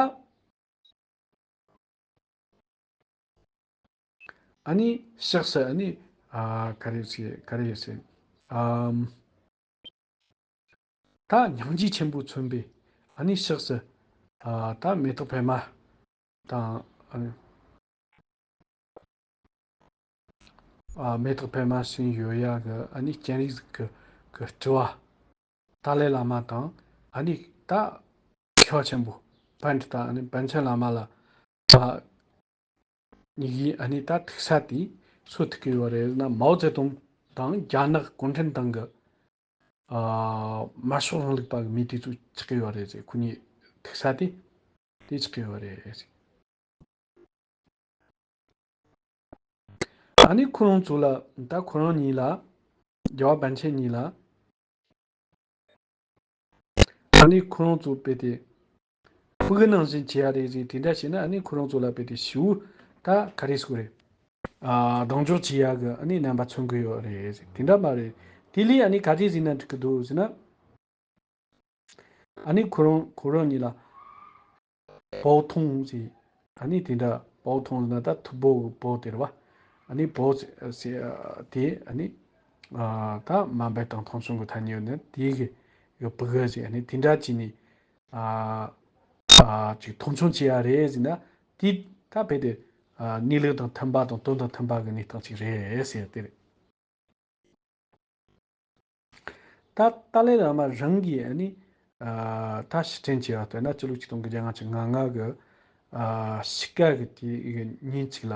ཨ་ནི་ཕྱག་སུ་ཨ་ནི། ཨ། ག་རེ་ཟེར་ག་རེ་ཟེར། ཨམ། ད་སྙིང་རྗེ་ཆེན་པོས་མཚོན་པའི་ཨ་ནི་ཕྱག་སུ། ཨ། ད་མེ་ཏོག་པད་མ་དང་། ཨ་ནི། ཨ། མེ་ཏོག་པད་མ་ཟིན་ཡོད་ཡ་གི་ཨ་ནི་སྤྱན་རས་གཟིགས་ཀྱི་གི་སྤྲུལ་བ་ཏཱ་ལའི་བླ་མ་དང་། ཨ་ནི་ད་མཁས་པ་ཆེན་པོ་པཎྜི་ཏ། ཨ་ནི་པཎ་ཆེན་བླ་མ་ལ། ཨ། གཉིས་ཀྱིས་ཨ་ནི་ད་ཐུག་ས་དེ་སུ་ཐུག་གི་ཡོད་རེད་ཟེར་ན། མའོ་ཙེ་ཏུང་དང་རྒྱ་ནག་གུང་ཁྲན་ཏང་གི། ཨ། དམར་ཤོག་རིང་ལུགས་པ་གི་མི་དེ་ཚོ་ཆགས་ཀྱི་ཡོད་རེད་ཟེར། ཁོ་གཉིས་ཐུག་ས་དེ་དེ་ཆགས་ཀྱི་ཡོད་རེད་ཟེར། ཨ་ནི་ཁོ་རང་ཚོ་ལ། ད་ཁོ་རང་གཉིས་ལ། རྒྱལ་བ་པཎ་ཆེན་གཉིས་ལ། ཨ་ནི་ཁོ་རང་ཚོ་དཔེ་དེ་ཕྲུ་གུ་ནང་བཞིན་བྱེད་ཡ་རེད་ཟེར། དེ་འདྲ་བྱས་ན་ཨ་ནི་ཁོ་རང་ཚོ་ལ་དཔེ་དེ་ཞེ་པོ་ད་ག་རེ་ཟེར་དགོས་རེད། ཨ། གདེང་འཇོག་བྱེད་ཡ་གི་ཨ་ནི་རྣམ་པ་མཚོན་གི་ཡོད་རེད་ཟེར། དེ་འདྲ་མ་རེད། དེ་ལས་ཨ་ནི་ག་རེ་ཟེར་ན་འགྲིག་གི་འདུག་ཟེར་ན། ཨ་ནི་ཁོ་རང་ཁོ་རང་གཉིས་ལ་པའོ་ཐུང་ཟེར། ཨ་ནི་དེ་འདྲ་པའོ་ཐུང་ཟེར་ན་ད་ཐུ་བོ་གི་པའོ་དེ་རེད་པ། ཨ་ནི་པའོ་ཟེར་དེ་ཨ་ནི། ཨ། ད་མ་འབད་དང་ཐང་ཆུང་གི་ཐ་སྙད་ཡོད་ནི་དེ་གི་ཡོད་པ་གི་ཟེར། ཨ་ནི་དེ་འདྲ་བྱས་ནས། ཨ། ཨ། ཅིག་མཐོང་ཆུང་བྱེད་ཡ་རེད་ཟེར་ན། དེ་ད་རྦད་དེ། ཨ། གནས་ལུགས་དང་མཐུན་པ་དང་དོན་དང་མཐུན་པ་གི་གནས་སྟངས་ཅིག་རེད་ཟེར་ཡ་དེ་རེད། ད་ཏཱ་ལའི་བླ་མ་རང་གིས་ཨ་ནི། ཨ། ད་ཕྱིར་དྲན་བྱས་པ་ལྟར་ན། སྤྱི་ལོ་ཆིག་སྟོང་དགུ་བརྒྱ་ལྔ་བཅུ་ང་ལྔ་གི། ཨ། དཔྱིད་ཀ་གི་དེ་གི་ཉིན་གཅིག་ལ།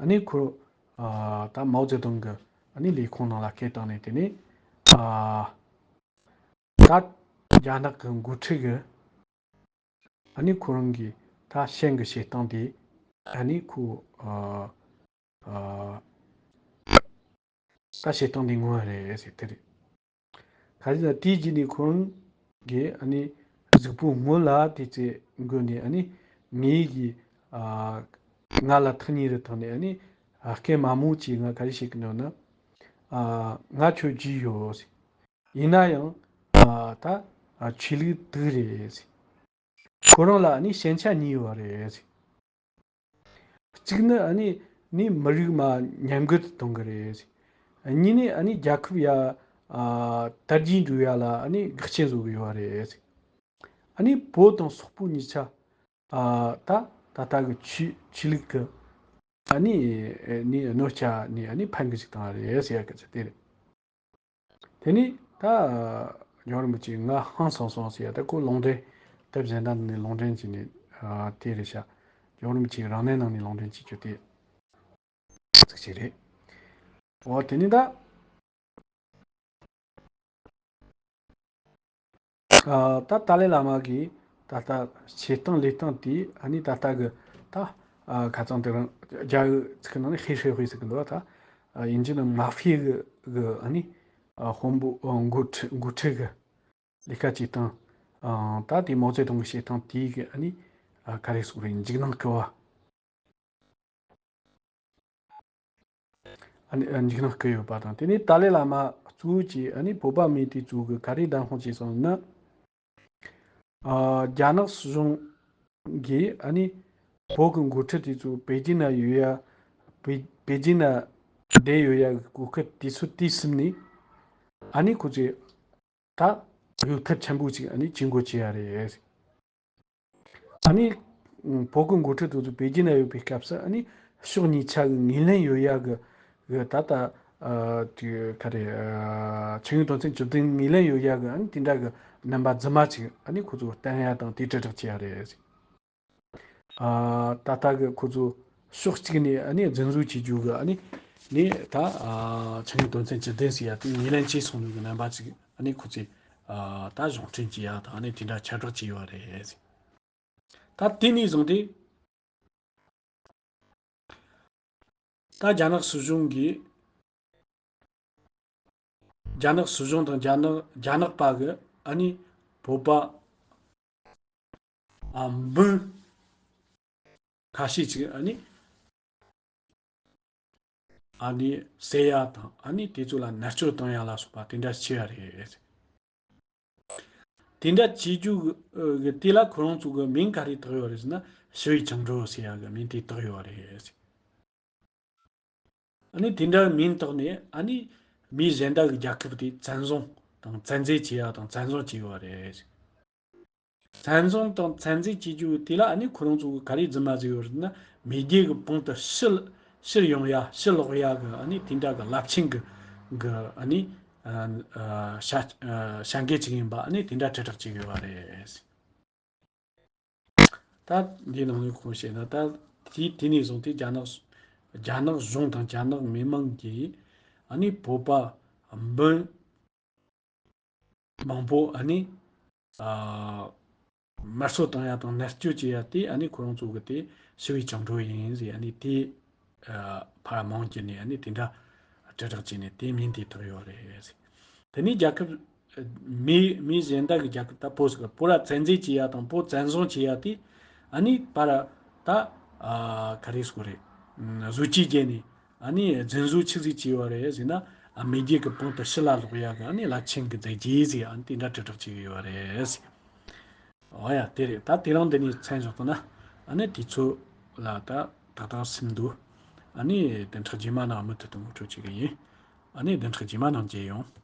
ཨ་ནི་ཁོ། ཨ། ད་མའོ་ཙེ་ཏུང་གི་ཨ་ནི་ལས་ཁུངས་ནང་ལ་སྐད་བཏང་ནས། དེ་ནས། ཨ། ད་རྒྱ་ནག་གི་འགོ་ཁྲིད་གི། ཨ་ནི་ཁོ་རང་གི་ད་ཤན་གི་བྱེད་སྟངས་དེ། ཨ་ནི་ཁོ། ཨ། ཨ། ད་བྱེད་སྟངས་དེ་ངོ་མ་རེད་ཟེར་དེ་རེད། ག་རེ་ཟེར་ན་དེའི་རྗེས་ནས་ཁོ་རང་གིས་ཨ་ནི་གཟུགས་པོ་སྔོན་ལ་དེ་ཚེ་འགོས་ནས། ཨ་ནི་མིའི་གི། ཨ། ང་ལ་ཐག་ཉེ་རུ་བཏང་ནས། ཨ་ནི། ཨ། སྐད་དམའ་མོ་ཅིག་ང་ག་རེ་བཤད་གི་འདུག་ན། ཨ། ང་ཁྱོད་རྒྱུས་ཡོད་ཟེར། ཡིན་ན་ཡང་། ཨ། ད། ཨ། ཆོས་ལུགས་དུག་རེད་ཟེར། ཁོ་རང་ལ་ཨ་ནི་ཞན་ཆ་གཉིས་ཡོད་རེད་ཟེར། གཅིག་ནི་ཨ་ནི་ནི་མི་རིགས་མ་ཉམས་རྒུད་གཏོང་གི་རེད་ཟེར། གཉིས་ནི་ཨ་ནི་རྒྱལ་ཁབ་ཡ། ཨ། དར་རྒྱས་འགྲོ་ཡ་ལ་ཨ་ནི་འགོག་རྐྱེན་བཟོ་གི་ཡོད་རེད་ཟེར། ཨ་ནི་བོད་དང་སོག་པོ་གཉིས་ཆ། ཨ། ད་ད་ལྟ་གི་ཆོས་ཆོས་ལུགས་ཀྱི་ཨ་ནི་ནི་གནོད་སྐྱེལ་ནས་ཨ་ནི་ཕན་གི་ཅིག་བཏང་རེད་ཟེར་ཡ་གི་ཚུལ་དེ་རེད། དེ་ནས་ད་རྒྱལ་བ་རིན་པོ་ཆེ་ང་ཧང་སངས་སོང་ཟེར་ཡ། ད་ཁོ་ལུང་འདྲེན་དེབ་གཞན་དག་ནས་ལུང་འདྲེན་བྱས་ནས། ཨ། དེ་རེད་ཤག་རྒྱལ་བ་རིན་པོ་ཆེ་རང་གནས་ནང་ནས་ལུང་འདྲེན་བྱེད་རྒྱུ་དེ་ཚིག་ཅིག་རེད། འོ། དེ་ནས་ད། ཨ། ད་ཏཱ་ལའི་བླ་མ་གིས་ད་ལྟ་བྱེད་སྟངས་ལས་སྟངས་དེ་ཨ་ནི་ད་ལྟ་གི་ད། ཨ། ཁ་སང་དེ་རིང་རྒྱ་ཡིག་ཚིག་ནང་ནས་黑社会ཟེར་གི་འདུག་བ། ད། ཨ། དབྱིན་ཇི་ནང་མ་ཧྥི་ཡ་གི་གི་ཨ་ནི། ཨ། དཔོན་པོ། ཨ། འགོ་ཁྲིད་འགོ་ཁྲིད་གི་ལས་ཀ་བྱེད་སྟངས། ཨ། ད་དེ་མའོ་ཙེ་ཏུང་གི་བྱེད་སྟངས་དེ་གི་ཨ་ནི། ཨ། ག་རེ་ཟེར་དགོས་རེད། འཇིགས་སྣང་སྐུལ་བ། ཨ་ནི། ཨ། འཇིགས་སྣང་སྐུལ་ཡོད་པ་དང་། དེ་ནས་ཏཱ་ལའི་བླ་མ་གཙོ་བོ་གྱིས་ཨ་ནི་བོད་པ་མི་དེ་ཚོ་གི་ག་རེ་བདམས་དཔང་བྱས་སོང་ན། ཨ། རྒྱ་ནག་སྲིད་གཞུང་གིས་ཨ་ནི་བོད་ཀྱི་འགོ་ཁྲིད་དེ་ཚོ་པེ་ཅིན་ན་ཡོད་ཡ། པེ་པེ་ཅིན་ན་བསྡད་ཡོད་ཡ་གི་གོ་སྐབས་དེ་ཚོ་དེ་ཟིན་ནས། ཨ་ནི་ཁོ་ཚོས་ད་གཡོ་ཐབས་ཆེན་པོ་ཅིག་ཨ་ནི་བྱེད་འགོ་བྱས་ཡ་རེད། ཨ་ནི་བོད་ཀྱི་འགོ་ཁྲིད་དེ་ཚོ་པེ་ཅིན་ན་ཡོད་པའི་སྐབས་སུ། ཨ་ནི་ཕྱོགས་གཉིས་ཆ་གི་ངོས་ལེན་ཡོད་ཡ་གི་གི་ད་ལྟ། ཨ། དེ་ག་རེ། ཨ། ཆིངས་ཡིག་དོན་ཚན་བཅུ་བདུན་ངོས་ལེན་ཡོད་ཡ་གི་ཨ་ནི་དེ་འདྲ་གི་རྣམ་པ་རྫུན་མ་ཅིག་ཨ་ནི་ཁོ་ཚོ་བསྟན་ཡ་དང་དེ་དྲིལ་བསྒྲགས་བྱེད་ཡ་རེད། ཨ། ད་ལྟ་གི་ཁོ་ཚོ་ཕྱོགས་གཅིག་ནས་ཨ་ནི་རྫུན་བཟོ་བྱེད་རྒྱུ་གི་ཨ་ནི་ནི་ད། ཨ། ཆིངས་ཡིག་དོན་ཚན་བཅུ་བདུན་ཟེར་ཡ་དེ་ངོས་ལེན་བྱས་སོང་ནོ་གི་རྣམ་པ་ཅིག་ཨ་ནི་ཁོ་ཚོས། ཨ། ད་གཞུང་འཕྲིན་བྱེད་ཡ་དང་ཨ་ནི་དེ་འདྲ་ཁྱབ་བསྒྲགས་བྱས་ཡོད་རེད། ད་དེ་ནས་བཟུང་སྟེ། ད་རྒྱ་ནག་སྲིད་གཞུང་གིས་ རྒྱ་ནག་སྲིད་གཞུང་དང་རྒྱ་ནག་རྒྱ་ནག་པ་གི་ཨ་ནི་བོད་པ་ཨ་འབུམ་ཁ་ཤས་ཅིག་ཨ་ནི་ཨ་ནི་བསད་ཡ་དང་ཨ་ནི་དེ་ཚོ་ལ་མནར་གཅོད་གཏོང་ཡ་ལ་སོགས་པ་དེ་འདྲ་བྱས་ཡ་རེད། དེ་འདྲ་བྱེད་རྒྱུ་གི་དེ་ལ་ཁོ་རང་ཚོ་གི་མིང་ག་རེ་བཏགས་ཡོད་རེད་ཟེར་ན། ཞི་བའི་བཅིངས་འགྲོལ་ཟེར་ཡ་གི་མིང་དེ་བཏགས་ཡོད་རེད། ཨ་ནི་དེ་འདྲ་མིང་བཏགས་ནས་ཨ་ནི་མི་གཞན་དག་གི་རྒྱལ་ཁབ་དེ་བཙན་བཟུང་དང་བཙན་འཛུལ་བྱེད་ཡ་དང་བཙན་བཟུང་བྱས་ཡོད་རེད། བཙན་བཟུང་དང་བཙན་འཛུལ་བྱེད་རྒྱུ་དེ་ལ་ཨ་ནི་ཁོ་རང་ཚོ་གི་ག་རེ་རྫུན་མ་བཟོས་ཡོད་རེད་ན། མེས་རྒྱལ་གྱི་དཔུང་དུ་ཕྱིར་ཕྱིར་ཡོང་ཡ་ཕྱིར་ལོག་ཡ་གི་ཨ་ནི་དེ་འདྲ་གི་རླབས་ཆེན་གི་གི་ཨ་ནི་ཨ་ཨ་བྱ་བྱ་འགུལ་ཅིག་ཡིན་པ་ཨ་ནི་དེ་འདྲ་དྲིལ་བསྒྲགས་བྱེད་ཀྱི་ཡོད་རེད། ད་འདིའི་ནང་ནས་གོ་བཤད་ན། ད་དེ་དེ་ནས་བཟུང་སྟེ་རྒྱ་ནག་རྒྱ་ནག་གཞུང་དང་རྒྱ་ནག་མི་མང་གིས་ཨ་ནི་བོད་པ་འབུམ་མང་པོ་ཨ་ནི་ཨ་དམར་གསོད་བཏང་ཡ་དང་མནར་གཅོད་བྱེད་ཡ་དེ་ཨ་ནི་ཁོ་རང་ཚོ་གི་དེ་ཞི་བའི་བཅིངས་འགྲོལ་ཡིན་ཟེར། ཨ་ནི་དེ་ཨ་ཕར་མང་བྱས་ནས་ཨ་ནི་དེ་འདྲ་དྲིལ་བསྒྲགས་བྱས་ནས་དེ་མིང་དེ་བཏགས་ཡོད་རེད་ཟེར། དེ་ནས་རྒྱལ་ཁབ་མི་མི་གཞན་དག་གི་རྒྱལ་ཁབ་ད་བོད་ཟེར་བོད་ར་བཙན་འཛུལ་བྱེད་ཡ་དང་བོད་བཙན་བཟུང་བྱེད་ཡ་དེ་ཨ་ནི་ཕར་ད་ཨ་ག་རེ་ཟེར་དགོས་རེད། བཟོ་བཅོས་བརྒྱབ་ནས་ཨ་ནི་རྫུན་བཟོ་ཆི་ཟིག་བྱས་ཡོད་རེད་ཟེར་ན། ཨ་མེས་རྒྱལ་གྱི་དཔུང་དུ་ཕྱིར་ལ་ལོག་ཡ་གི་ཨ་ནི་རླབས་ཆེན་གྱི་མཛད་རྗེས་ཟེར་ཨ་ནི་དེ་འདྲ་དྲིལ་བསྒྲགས་བྱེད་ཀྱི་ཡོད་རེད་ཟེར། འོ་ཡ་དེ་རེད། ད་དེ་རིང་འདི་ནས་མཚམས་འཇོག་ཐུབ་ན་ཨ་ནི་དུས་ཚོད་ལ་ད་ཏག་ཏག་ཟིན་འདུག་ཨ་ནི་བདུན་ཕྲག་རྗེས་མ་ནང་མུ་མཐུད་དུ་ངོ་སྤྲོད་བྱེད་ཀྱི་ཡིན། ཨ་ནི་བདུན་ཕྲག་རྗེས་མ་ནང་མཇལ་ཡོང་།